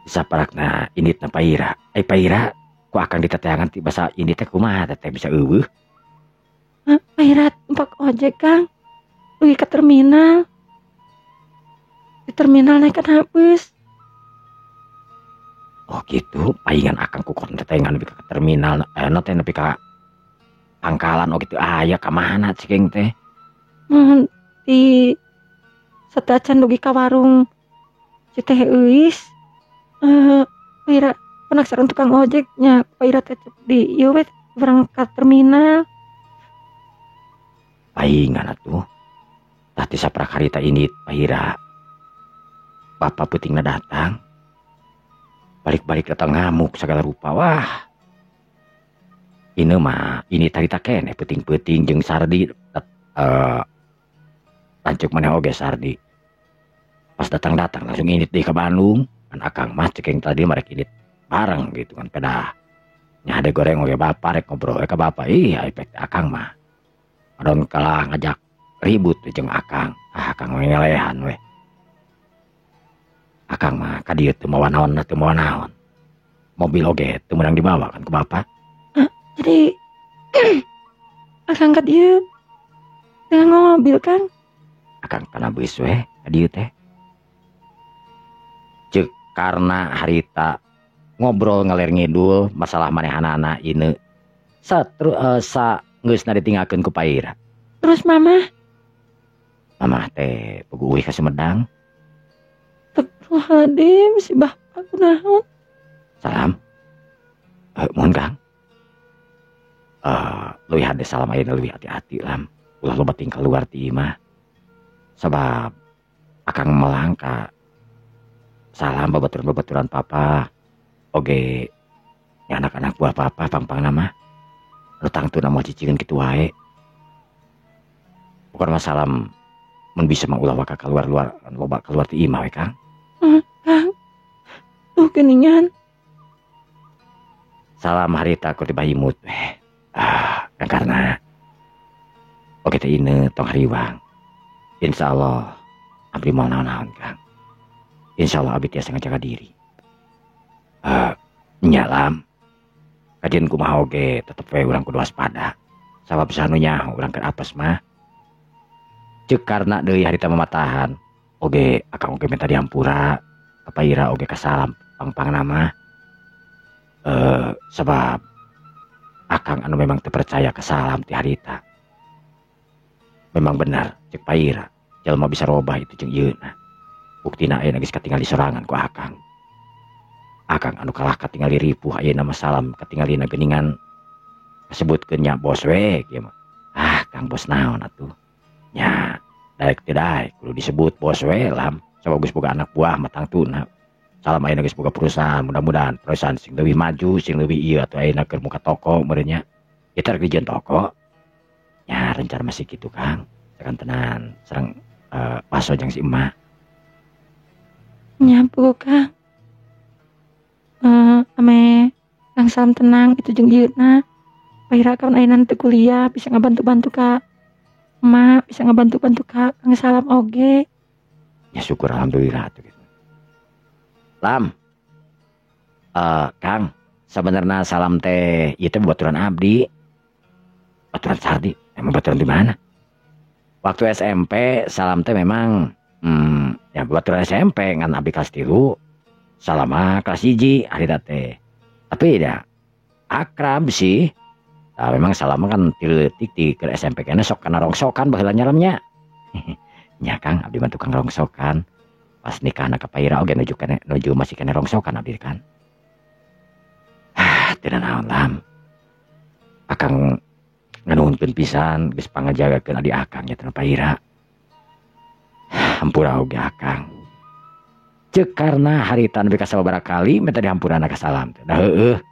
Saparakna inditna Paira. Ai Paira ku akang ditateangan ti basa indit teh kumaha teh bisa eueuh. Paira numpak ojek Kang. Dugi ka terminal. Di terminal naik kana bus. Oh gitu, paingan akang ku kon tetengan nepi ka terminal, aya teh nepi ka pangkalan oh gitu aya ka mana cicing teh? Mun di satacan dugi ka warung si Teh Euis. Paira penasaran tukang ojek nya Paira teh di ieu we berangkat terminal. Paingan atuh. Tah ti saprak harita indit Paira. Bapak peutingna datang. Balik-balik datang ngamuk segala rupa. Wah. Ini mah ini tarita keneh peuting-peuting jeung Sardi lanceuk maneh oge Sardi. Pas datang-datang langsung indit deui ka Bandung. Kan akang mah cekeng tadi marek indit bareng gitu kan pedah. Nya hade goreng oge bapak rek ngobrol we ka bapak. Ih efek akang mah. Adon kalah ngajak ribut jeung akang. Ah akang we ngelehan we. Akang mah ka dieu teu mawa naon teu mawa naon. Mobil oge teu meunang dibawa kan ku bapak. Jadi akang ka dieu dengan mobil kan? Akang kana beus we ka dieu teh. Ceuk karena harita ngobrol ngaler ngidul masalah manehanana ieu satru sa geusna ditinggalkeun ku Paira. Terus mama? Mama teh puguh ka Sumedang. Astagfirullahaladzim, si bapak kunaon? Salam. Mohon Kang. Leuwih hade salam ayeuna leuwih hati-hati lam. Ulah loba tingkah luar ti imah. Sabab akang melangka salam babaturan-babaturan papa. Oge nya anak-anak buah papa pangpangna mah. Nu tangtuna moal cicingkeun kitu wae. Bukan masalah mun bisa mah ulah waka keluar-luar loba keluar ti imah we Kang. Kang. Tuh geuningan. Salam harita ku ti Bahimut we. Ah, karena oke teh ini tong hariwang. Insyaallah abdi moal naon-naon Kang. Insyaallah abdi tiasa ngajaga diri. Nyalam. Kajian kumaha oge tetep we urang kudu waspada. Sabab sanu nyaho urang keur apes mah. Ceuk karena deui harita mamatahan. Oge akang oge minta dihampura. Ka Paira oge kasalam pangpangna mah. Sebab akang anu memang teu percaya ka salam ti harita. Memang benar ceuk Paira, jelema bisa robah itu jeung ieuna. Buktina ayeuna geus katingali sorangan ku akang. Akang anu kalah katingali ripuh ayeuna mah salam katingalina geuningan kasebutkeun nya bos we kieu mah. Ah, Kang bos naon atuh? Nya daek teu daek kudu disebut bos we lam. Sabab geus boga anak buah mah tangtuna. Salam ayeuna geus boga perusahaan, mudah-mudahan perusahaan sing leuwih maju, sing leuwih ieu atuh ayeuna keur muka toko meureun nya. Kita rek dijieun toko. Nya rencana masih kitu Kang. Sakantenan sareng baso jeung si emak. Nya puguh Kang. Ame Kang Salam tenang itu jeung ieuna. Paira kan ayeuna teu kuliah bisa ngabantu-bantu ka emak, bisa ngabantu-bantu ka Kang Salam oge. Ya syukur alhamdulillah atuh gitu. Lam. Kang, sebenarnya salam teh ieu teh baturan abdi. Baturan Sardi, emang baturan di mana? Waktu SMP salam teh memang ya baturan SMP ngan abdi kelas 3, salama kelas 1 harita teh. Tapi ya akrab sih. Nah, memang salama kan tileutik di ke SMP kene sok kana rongsokan baheula nyalamnya. Nya Kang, abdi mah tukang rongsokan. Pas nikah anak ka Paira oge nuju kene nuju masih kene rongsokan abdi kan. Ah, teu naon lam. Akang nganuhunkeun pisan geus pangajagakeun adi akang nya teh Paira. Hampura oge akang. Ceuk karena harita nepi ka sababaraha kali minta dihampurana ka salam teh. Da heueuh.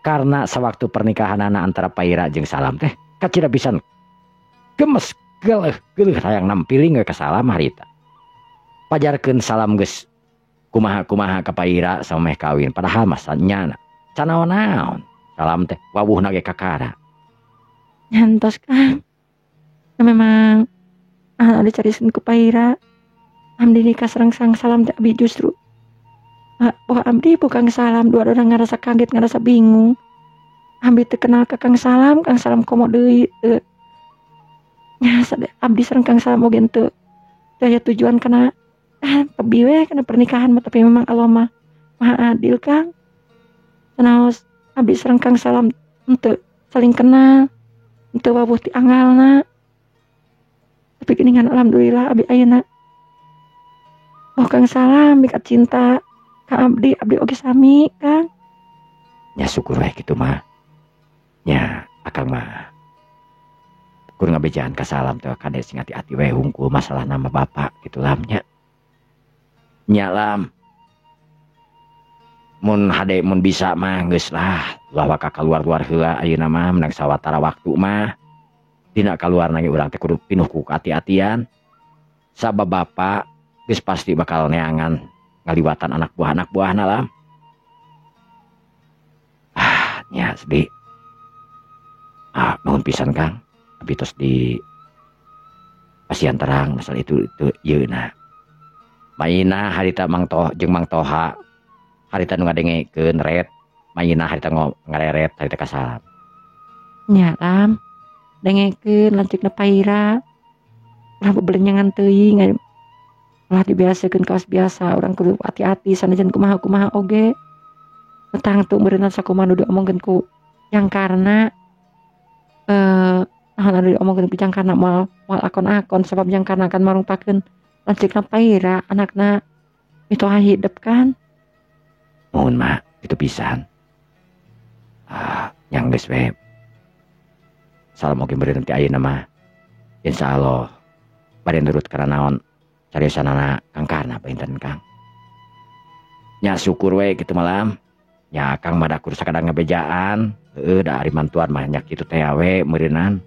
Karena sewaktu pernikahanana antara Paira jeung Salam teh kacida pisan gemes geuleuh geuleuh hayang nampiling we ka Salam harita. Pajarkeun Salam geus kumaha-kumaha ka Paira samemeh kawin padahal mah sanyana can naon-naon. Salam teh wawuhna ge kakara. Nyantos Kang. Nah, memang ada carisin ku Paira. Abdi nikah sareng Kang Salam teh abdi justru. Oh abdi bukan Salam dua orang ngerasa kaget ngerasa bingung. Abdi teu kenal ka Kang Salam, Kang Salam komo deui teu. Nya abdi sareng Kang Salam oge teu. Teu aya tujuan kana tebi we kana pernikahan mah, tapi memang Allah mah maha adil Kang. Sanaos abdi sareng Kang Salam henteu saling kenal, henteu wawuh ti anggalna. Tapi geuningan alhamdulillah abdi ayeuna. Oh Kang Salam mikat cinta ka abdi, abdi oge sami Kang. Nya syukur we kitu mah. Nya akang mah kur ngabejaan ka Salam teh kade sing ati-ati we hungkul masalah nama bapak kitu lam nya. Nya lam. Mun hade mun bisa mah geus lah ulah waka kaluar-luar heula ayeuna mah menang sawatara waktu mah. Dina kaluarna ge urang teh kudu pinuh ku ati-atian. Sabab bapak geus pasti bakal neangan ngaliwatan anak buah-anak buahna lam. Ah, nya sedih. Ah, nuhun pisan Kang. Abi tos di pasian terang masalah itu ieu na. Maina harita Mang Toh jeung Mang Toha harita nu ngadengekeun ret, maina harita ngareret harita ka Salam. Nya lam, dengekeun lanceukna Paira. Ulah bebelenyangan teuing ulah dibiasakeun kawas biasa urang kudu hati-hati sanajan kumaha-kumaha oge. Tentang tuh meureunna sakumaha nu diomongkeun ku yang karena naon anu diomongkeun ku jangkarna moal moal akon-akon sabab jangkarna kan marungpakeun lanceukna Paira anakna mitoha hidep kan. Mohon mak itu pisan. Ah, yang geus we. Salam oge meureun ti ayeuna mah. Insyaallah bade nurut kana naon cariosanana Kang Karna panginten Kang. Nya syukur we kitu malam. Nya Kang mah da kur sakadang ngabejaan. Heueuh da ari mantuan mah nya kitu teh we meureunan.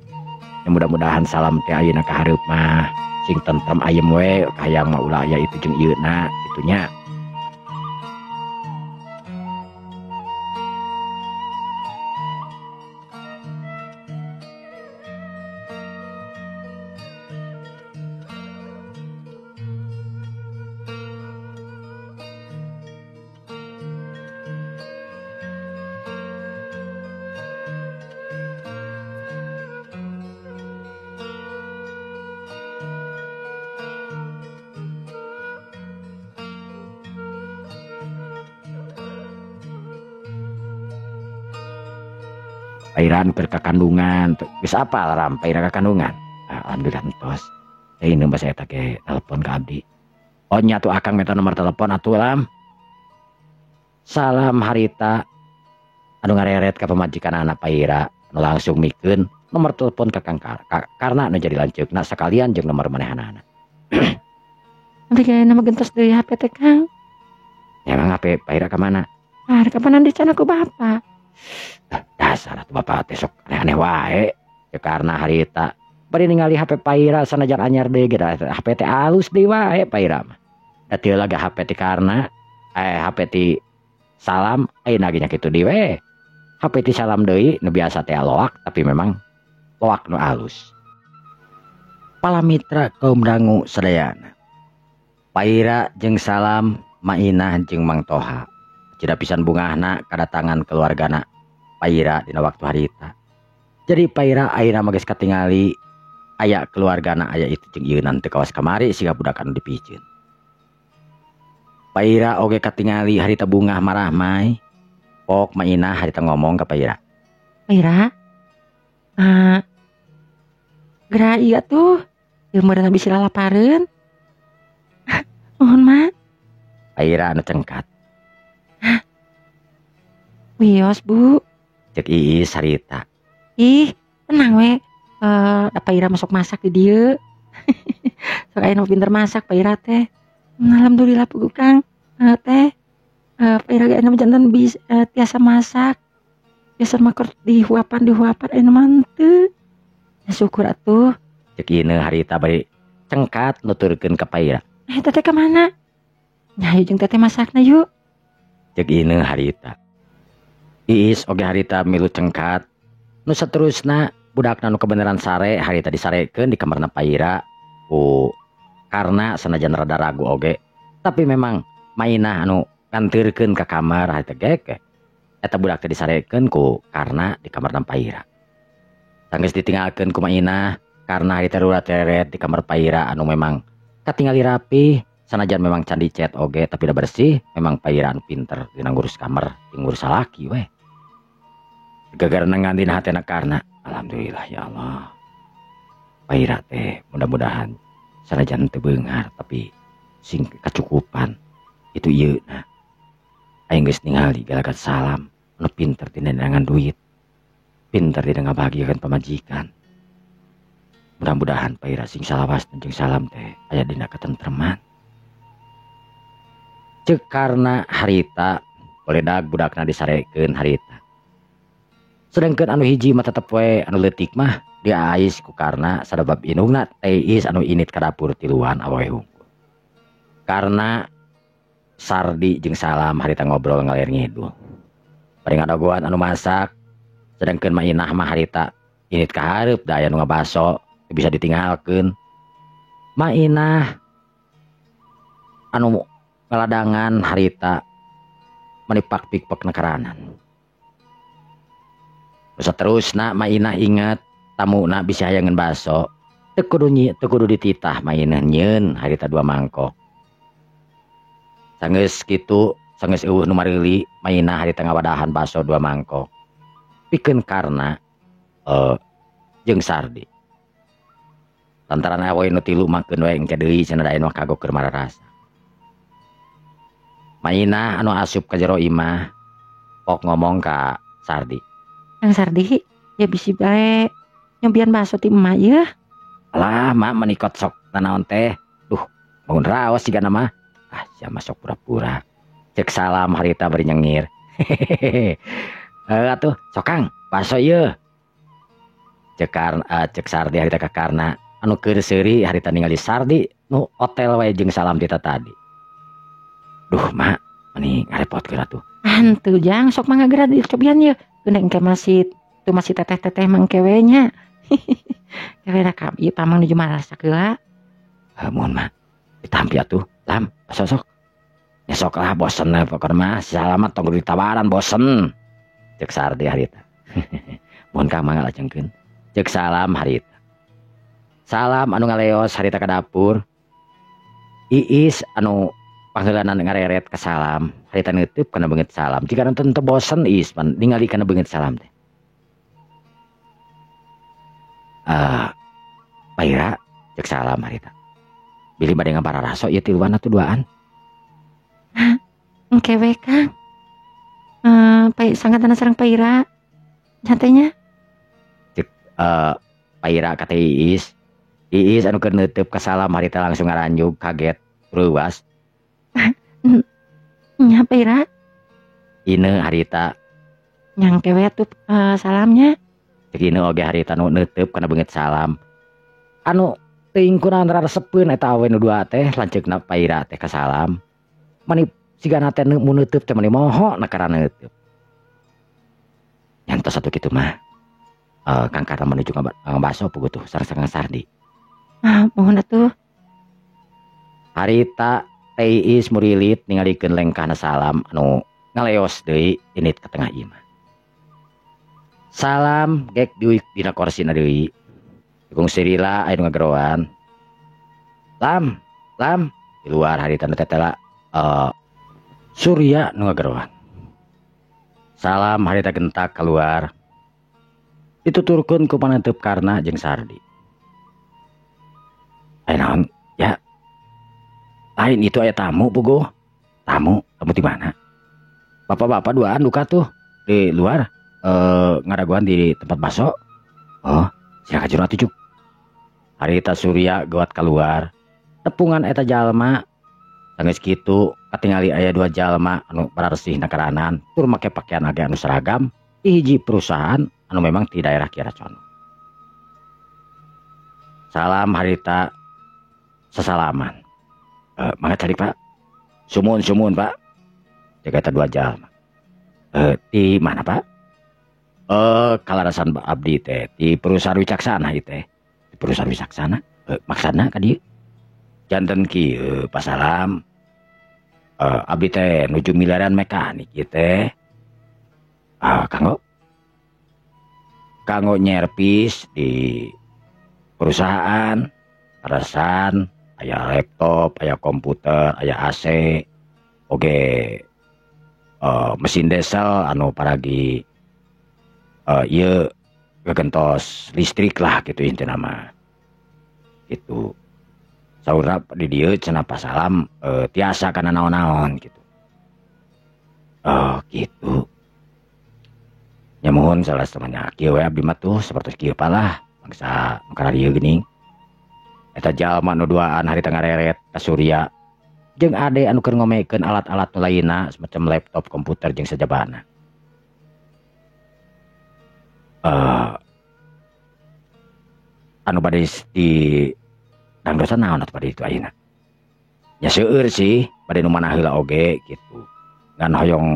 Ya mudah-mudahan Salam teh ayeuna ka hareup mah sing tentrem ayem we kahayang mah ulah aya itu jeung ieu na kitu nya. Pairan keur kakandungan geus apal ram paira kakandungan. Alhamdulillah entos. Teh ineu basa eta ge telepon ka abdi. Oh nya atuh akang minta nomor telepon atuh lam. Salam harita anu ngareret ka pamajikanana Paira anu langsung mikeun nomor telepon ka Kang Karna anu jadi lanceukna sakalian jeung nomor manehanana. Nanti kayak nama gentos deui HP teh Kang. Emang HP Paira ka mana? Ah, kapan di sana ku bapak? Dasar atuh bapak teh sok aneh-aneh wae. Ya karena harita bari ningali HP Paira sanajan anyar deui ge HP teh alus deui wae Paira mah. Da teu lagi HP ti Karna, HP ti Salam ayeuna ge nya kitu deui we. HP ti Salam deui nu biasa teh loak tapi memang loak nu alus. Palamitra kaum dangu sadayana. Paira jeung Salam, Mainah jeung Mang Toha. Cida pisan bungahna kadatangan keluargana Paira dina waktu harita. Jadi Paira ayeuna mah geus katingali aya keluargana aya itu jeung ieu teu kawas kamari siga budak anu dipiceun. Paira oge katingali harita bungah marahmai. Pok Mainah harita ngomong ka Paira. Paira? Geura ieu tuh. Ieu meureun bisi lalapareun. Mohon mak. Paira anu cengkat. Wios bu. Cek Iis harita. Ih, tenang we. Da Paira masuk masak di dieu. Sok aya nu pinter masak Paira teh. Alhamdulillah puguh Kang. Teh Paira ge aya janten tiasa masak. Biasa mah keur dihuapan aya mah henteu. Ya syukur atuh. Cek Ine harita bari cengkat nuturkeun ka Paira. Teteh ka mana? Nya hayu jeung teteh masakna yuk. Cek Ine harita. Iis oge harita milu cengkat. Nu saterusna Budakna nu kebeneran sare harita disarekeun di kamarna Paira ku Karna sanajan rada ragu oge tapi memang Mainah anu nganterkeun ka kamar harita gek eta budak teh disarekeun ku Karna di kamarna Paira. Sanggeus ditinggalkeun ku Mainah, Karna harita rurat-reret di kamar Paira anu memang katingali rapi sanajan memang can dicet oge tapi udah bersih. Memang Paira anu pinter dina ngurus kamar jeung ngurus salaki weh. Gagarenengan dina hatena Karna, alhamdulillah ya Allah, Paira teh mudah-mudahan sanajan teu beunghar tapi sing kacukupan itu ieu na. Aing geus ningali galagat Salam anu pinter dina neangan duit, pinter dina ngabahagiakeun pamajikan. Mudah-mudahan Paira sing salawas jeung Salam teh aya dina katentreman. Ceuk Karna harita goledag budakna disarekeun harita. Sedangkan anu hiji mah tetep we anu leutik mah diais ku Karna sabab indungna teh Iis anu init ka dapur tiluan awewe hungkul. Karna, Sardi jeung Salam harita ngobrol ngaler ngidul. Bari ngadagoan anu masak, sedangkan Mainah mah harita init ka hareup da aya nu ngabaso teu bisa ditinggalkeun. Mainah anu ngaladangan harita menipak pikpek nekaranan. Saterusna Mainah inget tamuna bisa hayangeun baso. Teu kudu teu kudu dititah Mainah nyieun harita dua mangkok. Sanggeus kitu, sanggeus euweuh nu mareuli, Mainah harita ngawadahan baso dua mangkok. Pikeun Karna jeung Sardi. Lantaran awewe nu tilu mah keun we engke deui cenah da anu kagok keur mararasa. Mainah anu asup ka jero imah pok ngomong ka Sardi. Kang Sardi, ya bisi bae nyobian baso ti emak yeuh. Alah, mak menikot sok nanaon teh. Duh, bangun raos sigana mah. Ah, sia mah sok pura-pura. Cek Salam harita bari nyengir. Hehehe. Atuh, sok Kang, baso ieu. Cek cek Sardi harita ka Karna anu keur seuri harita ningali Sardi nu otel wae jeung Salam tita tadi. Duh, mak, meni ngarepotkeun atuh. Henteu Jang, sok mangga geura dicobian yeuh. Geuna engke masih tuh masih teteh-teteh mangke we nya. Kewe da ka ieu pamang nuju marasak heula. Muhun mak, ditampi atuh. Lam, sok sok. Ya sok lah bosen lah pokokna mah, si Salam mah tong ditawaran bosen. Cek Sardi harita. Muhun Kang mangga lajengkeun. Cek Salam harita. Salam anu ngaleos harita ka dapur. Iis anu pangheulanan ngareret ka Salam, harita neuteub kana beungeut Salam. Jika nonton teu bosen Iis pan ningali kana beungeut Salam teh. Paira cek Salam harita. Bilih bade ngabararaso ieu tiluan atuh duaan. Engke we Kang. Pai sangatana sareng Paira. Nyatanya cek Paira ka teh Iis. Iis anu keur neuteub ka Salam harita langsung ngaranjug kaget reuwas. Nya Paira. Ine harita. Nyangke we atuh salamnya. Cek ine oge harita nu neuteub kana beungeut Salam. Anu teuing kunaon raresepeun eta awe nu dua teh lanceukna Paira teh ka Salam. Mani sigana teh mun neuteub teh mani moho na karana neuteub. Nyantos atuh kitu mah. Kang Karna menuju ngabaso puguh tuh sareng-sareng Sardi. Ah, muhun atuh. Harita teh Iis murilit ningalikeun lengkahna Salam anu ngaleos deui init ka tengah imah. Salam gek diuik dina korsina deui. Kung sirila aya nu ngageroan. Lam, Lam di luar harita nu tetela Surya nu ngageroan. Salam harita gentak keluar. Dituturkeun ku paneunteup Karna jeung Sardi. Aya naon ya? Lain itu aya tamu puguh. Tamu, tamu di mana? Bapak-bapak duaan duka tuh di luar ngaraguan di tempat baso. Oh, sia ka jero atuh cuk. Harita Surya geuat keluar. Tepungan eta jalma. Sanggeus kitu katingali aya dua jalma anu bararesih nakaranan tur make pakaian age anu seragam di hiji perusahaan anu memang di daerah Kiara Condong. Salam harita sesalaman. Mangga cari Pak. Sumuhun sumuhun Pak. Cek eta dua jalma. Di mana Pak? Kalarasan abdi teh di perusahaan Wicaksana ieu teh. Di perusahaan Wicaksana, maksana ka dieu? Janten kieu Pak Salam. Abdi teh nuju miliaran mekanik ieu teh. Kanggo kanggo nyervis di perusahaan, kaleresan aya laptop, aya komputer, aya AC, oge mesin diesel anu paragi ieu gegentos listrik lah gitu intina mah. Gitu. Saurna di dieu cenah Pak Salam tiasa kana naon-naon gitu. Oh gitu. Nya muhun salah samanya kieu we abdi mah tuh sapertos kieu palah bangsa nu kararieu geuning. Eta jalma nu duaan harita ngareret ka Surya jeung Ade anu keur ngomekeun alat-alat nu lainna semacam laptop, komputer jeung sajabana. Anu bade di dangdosan naon atuh bade itu ayeuna? Nya seueur sih bade nu mana heula oge gitu. Ngan hoyong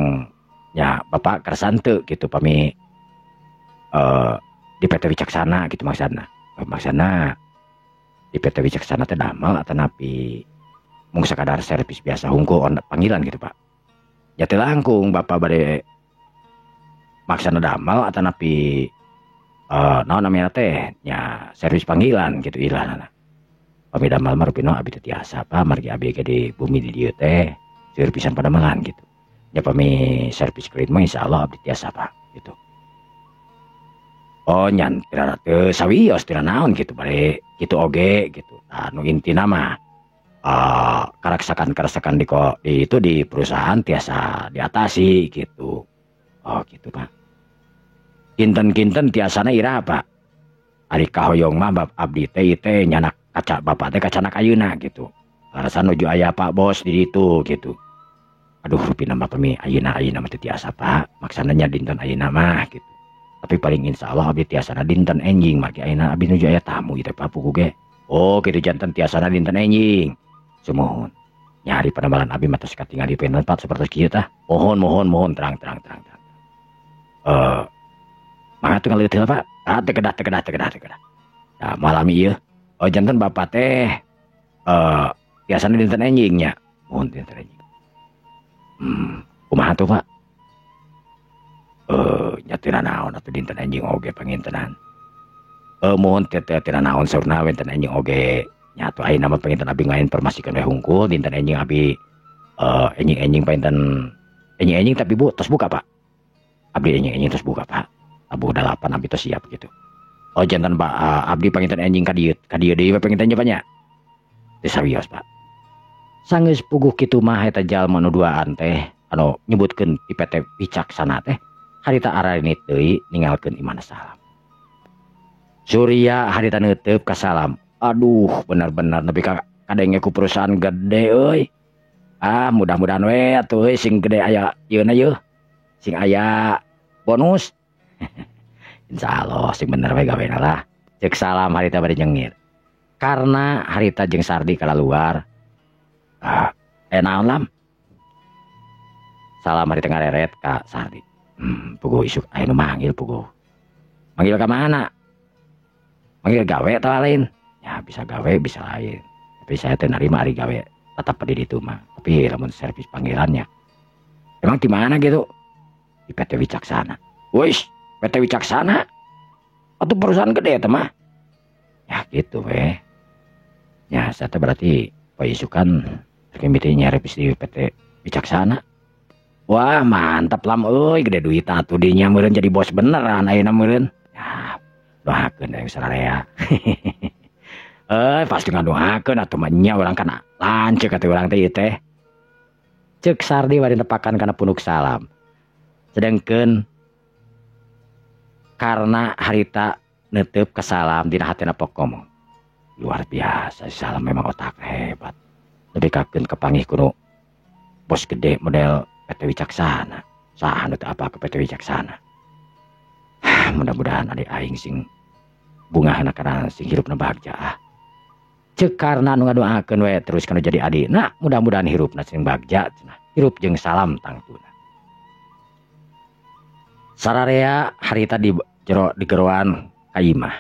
nya bapak kersa henteu gitu pami di PT Wicaksana gitu maksudna. Maksudna di PT Wicaksana teh damel atanapi mung sakadar servis biasa hungkul panggilan gitu Pak. Ya teu langkung bapak bade maksana damel atanapi naon namina teh nya servis panggilan gitu ilahna. Pami damel mah rupina abi teu tiasa Pak, margi abi ge di bumi di dieu teh seueur pisan padamelan gitu. Nya pami servis kredit mah insyaallah abdi tiasa Pak gitu. Oh nyan teu sawios teu naon gitu bade kitu oge gitu. Tah nu intina mah karaksakan-karaksakan di itu di perusahaan tiasa diatasi gitu. Oh gitu Pak. Kinten-kinten tiasana iraha Pak? Ari kahoyong mah bab abdi teh teh nyanak kaca bapak teh kacanak ayeuna gitu. Alasan nuju aya Pak Bos di ditu gitu. Aduh rupina mah pami ayeuna ayeuna mah teu tiasa Pak. Maksana nya dinten ayeuna mah gitu. Tapi paling insyaallah abdi tiasana dinten enjing margi ayeuna abdi nuju aya tamu ieu teh Pak pugu ge. Oh kitu janten tiasana dinten enjing. Sumuhun. Nyari panambalan abdi mah tos katingali penten Pak sapertos kieu tah. Mohon mohon mohon terang terang terang terang. Mangga tuh ngaleueut heula Pak. Ah teu kedah teu kedah teu kedah teu kedah. Nah malami ieu. Oh janten bapak teh tiasana dinten enjing nya. Mohon dinten enjing. Kumaha tuh Pak? Nya teu naon atuh dinten enjing oge pangintenan. Mohon teh teu naon saurna wenten enjing oge. Nya atuh ayeuna mah panginten abdi ngainformasikeun we hungkul dinten enjing abdi enjing-enjing panginten enjing-enjing tapi Bu tos buka Pak. Abdi enjing-enjing tos buka Pak. Tabuh 8 abdi tos siap gitu. Oh janten Pak abdi panginten enjing ka dieu deui we panginten nya Pak nya. Teu sawios Pak. Sanggeus puguh kitu mah eta jalma nu duaan teh anu nyebutkeun di PT Wicaksana teh harita ararinit deui ninggalkeun imahna Salam. Surya harita neuteub ka Salam. Aduh bener-bener nepi ka kadenge ku perusahaan gede euy. Ah mudah-mudahan we atuh euy sing gede aya yeuna yeuh. Sing aya bonus. Insyaallah sing bener we gawena lah. Ceuk Salam harita bade nyengir. Karena harita jeung Sardi kalaluar. Naon Lam? Salam harita ngareret ka Sardi. Puguh isuk aya nu manggil puguh. Manggil ka mana? Manggil gawe atau lain? Ya bisa gawe bisa lain. Tapi saya teh narima ari gawe tetap di ditu mah. Tapi lamun servis panggilannya. Emang di mana gitu? Di PT Wicaksana. Wis, PT Wicaksana? Atau perusahaan gede eta mah? Ya gitu weh. Ya saya teh berarti poe isukan rek nyervis di PT Wicaksana. Wah mantap Lam euy, gede duit atuh dinya meureun jadi bos beneran ayeuna meureun. Ya doakeun da sararea. Pasti ngadoakeun atuh mah nya urang kana lanceuk atuh urang teh ieu teh. Ceuk Sardi bari nepakan kana punuk Salam. Sedengkeun karena harita neuteub ka Salam dina hatena pok ngomong. Luar biasa Salam memang otak hebat. Lebih kakeun kapanggih kuno bos gede model PT Wicaksana. Saha nu teu apa ke PT Wicaksana. Mudah-mudahan adik aing sing bungahna kana sing hirupna bagja ah. Ceuk karna nu ngadoakeun we terus kana jadi adina, mudah-mudahan hirupna sing bagja cenah. Hirup jeung Salam tangtuna. Sararea harita di jero digeroan ka imah.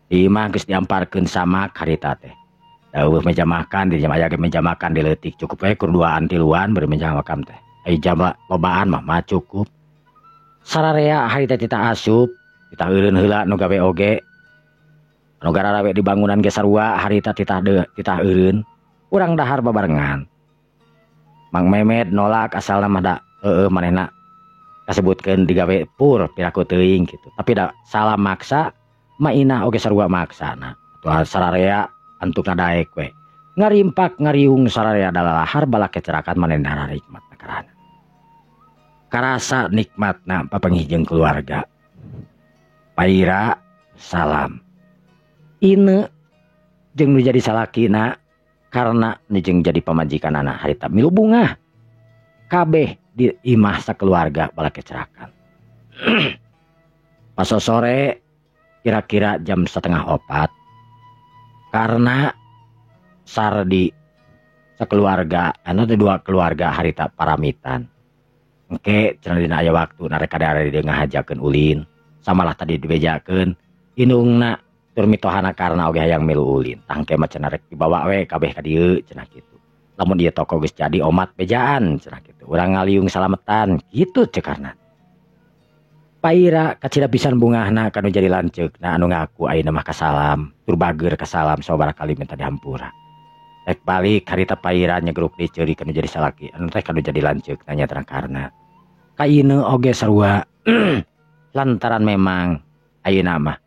Di imah geus diamparkeun samak harita teh. Eueuh meja makan di jam aya ge meja makan dileutik cukup we kur duaan tiluan bari meja makan teh. Ai jam lobaan mah mah cukup. Sararea harita tita asup, tita eureun heula nu gawe oge. Anu gararawe di bangunan ge sarua harita titah de titah eureun. Urang dahar babarengan. Mang Memed nolak asalna mah da heueuh manehna kasebutkeun digawe pur piraku teuing kitu. Tapi da salah maksa Mainah oge sarua maksana. Atuh sararea antukna daek we. Ngarimpak ngariung sararea dalalahar balak kecerakan manehna nikmatna karana. Karasa nikmatna papanggih jeung keluarga. Paira salam. Ine jeung nu jadi salakina karena nu jeung jadi pamajikanana harita milu bungah. Kabeh di imah sakeluarga balak kecerakan. Pas sore kira-kira jam 3:30 karena Sardi sakeluarga anu teh dua keluarga harita paramitan. Engke cenah dina aya waktu narek kadare di ngahajakeun ulin, samalah tadi dibejakeun indungna tur mitohana karena oge hayang milu ulin. Tah engke mah cenah rek dibawa we kabeh ka dieu cenah kitu. Lamun ieu toko geus jadi omat bejaan cenah kitu. Urang ngaliung salametan kitu cek karna. Paira kacida pisan bungahna kanu jadi lanceukna anu ngaku ayeuna mah kasalam, tur bager kasalam sababaraha kali minta dihampura. Rek balik harita Paira nyegruk deui ceuri kanu jadi salaki anu teh kanu jadi lanceukna nya terang karna. Ka ieu oge sarua lantaran memang ayeuna mah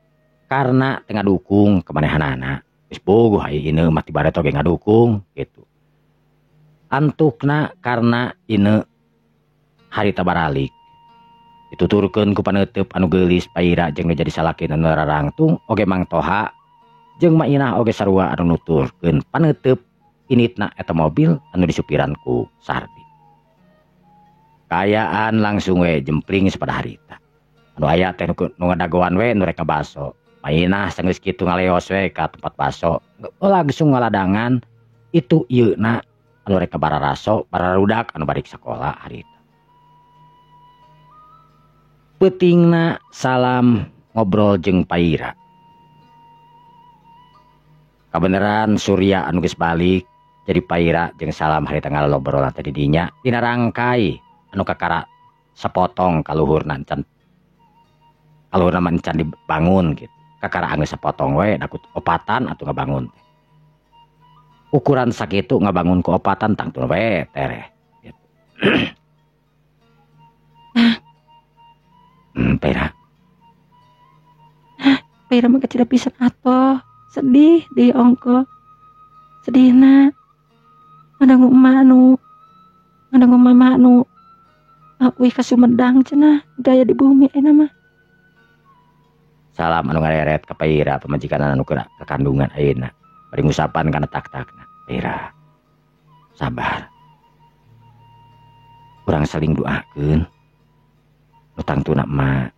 karena teu ngadukung kamanehanana. Geus bogoh aya ieu mah ti bareto oge ngadukung kitu. Antukna karena ieu harita baralik. Dituturkeun ku paneuteub anu geulis Paira jeung nu jadi salaki anu rarangtung oge Mang Toha jeung Mainah oge sarua anu nuturkeun paneuteub initna eta mobil anu disupiran ku Sardi. Kaayaan langsung we jempling sapada harita. Anu aya teh nu ngadagoan we nu rek ngabaso. Mainah sanggeus kitu ngaleos we ka tempat baso. Langsung ngaladangan itu ieuna anu rek bararaso, bararudak anu balik sakola harita. Peutingna salam ngobrol jeung Paira. Kabeneran Surya anu geus balik jadi Paira jeung salam harita ngalobrolan teh di dinya dina rangkai anu kakara sapotong kaluhurna encan kaluhurna mah encan dibangun gitu. Kakara anggeus sapotong we da opatan atuh ngabangun teh. Ukuran sakitu ngabangun ku opatan tangtuna we tereh gitu. Paira. Paira mah kecil pisan atoh. Sedih di ongko. Sedihna. Ngadangu emak anu. Ngadangu mama anu. Wih ka Sumedang cenah gaya di bumi ayeuna mah. Salam anu ngareret ka Paira pamajikan anu keur kakandungan ayeuna. Bari ngusapan kana tak-takna. Paira. Sabar. Urang saling doakeun. Nu tangtuna mah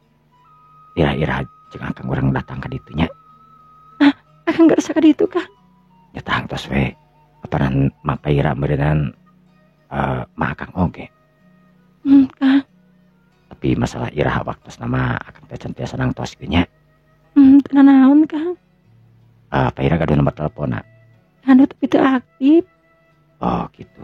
ira-ira jeung akang urang datang ka ditu nya. Ah, akang geus ka ditu Kang. Nya tangtos we. Apanan mah Paira meureunnan mah akang oge. Kang. Tapi masalah iraha waktosna mah akang teh can tiasa nangtos ge nya. Teu nanaon Kang. Paira gaduh nomor teleponna. Anu tapi teu aktif. Oh gitu.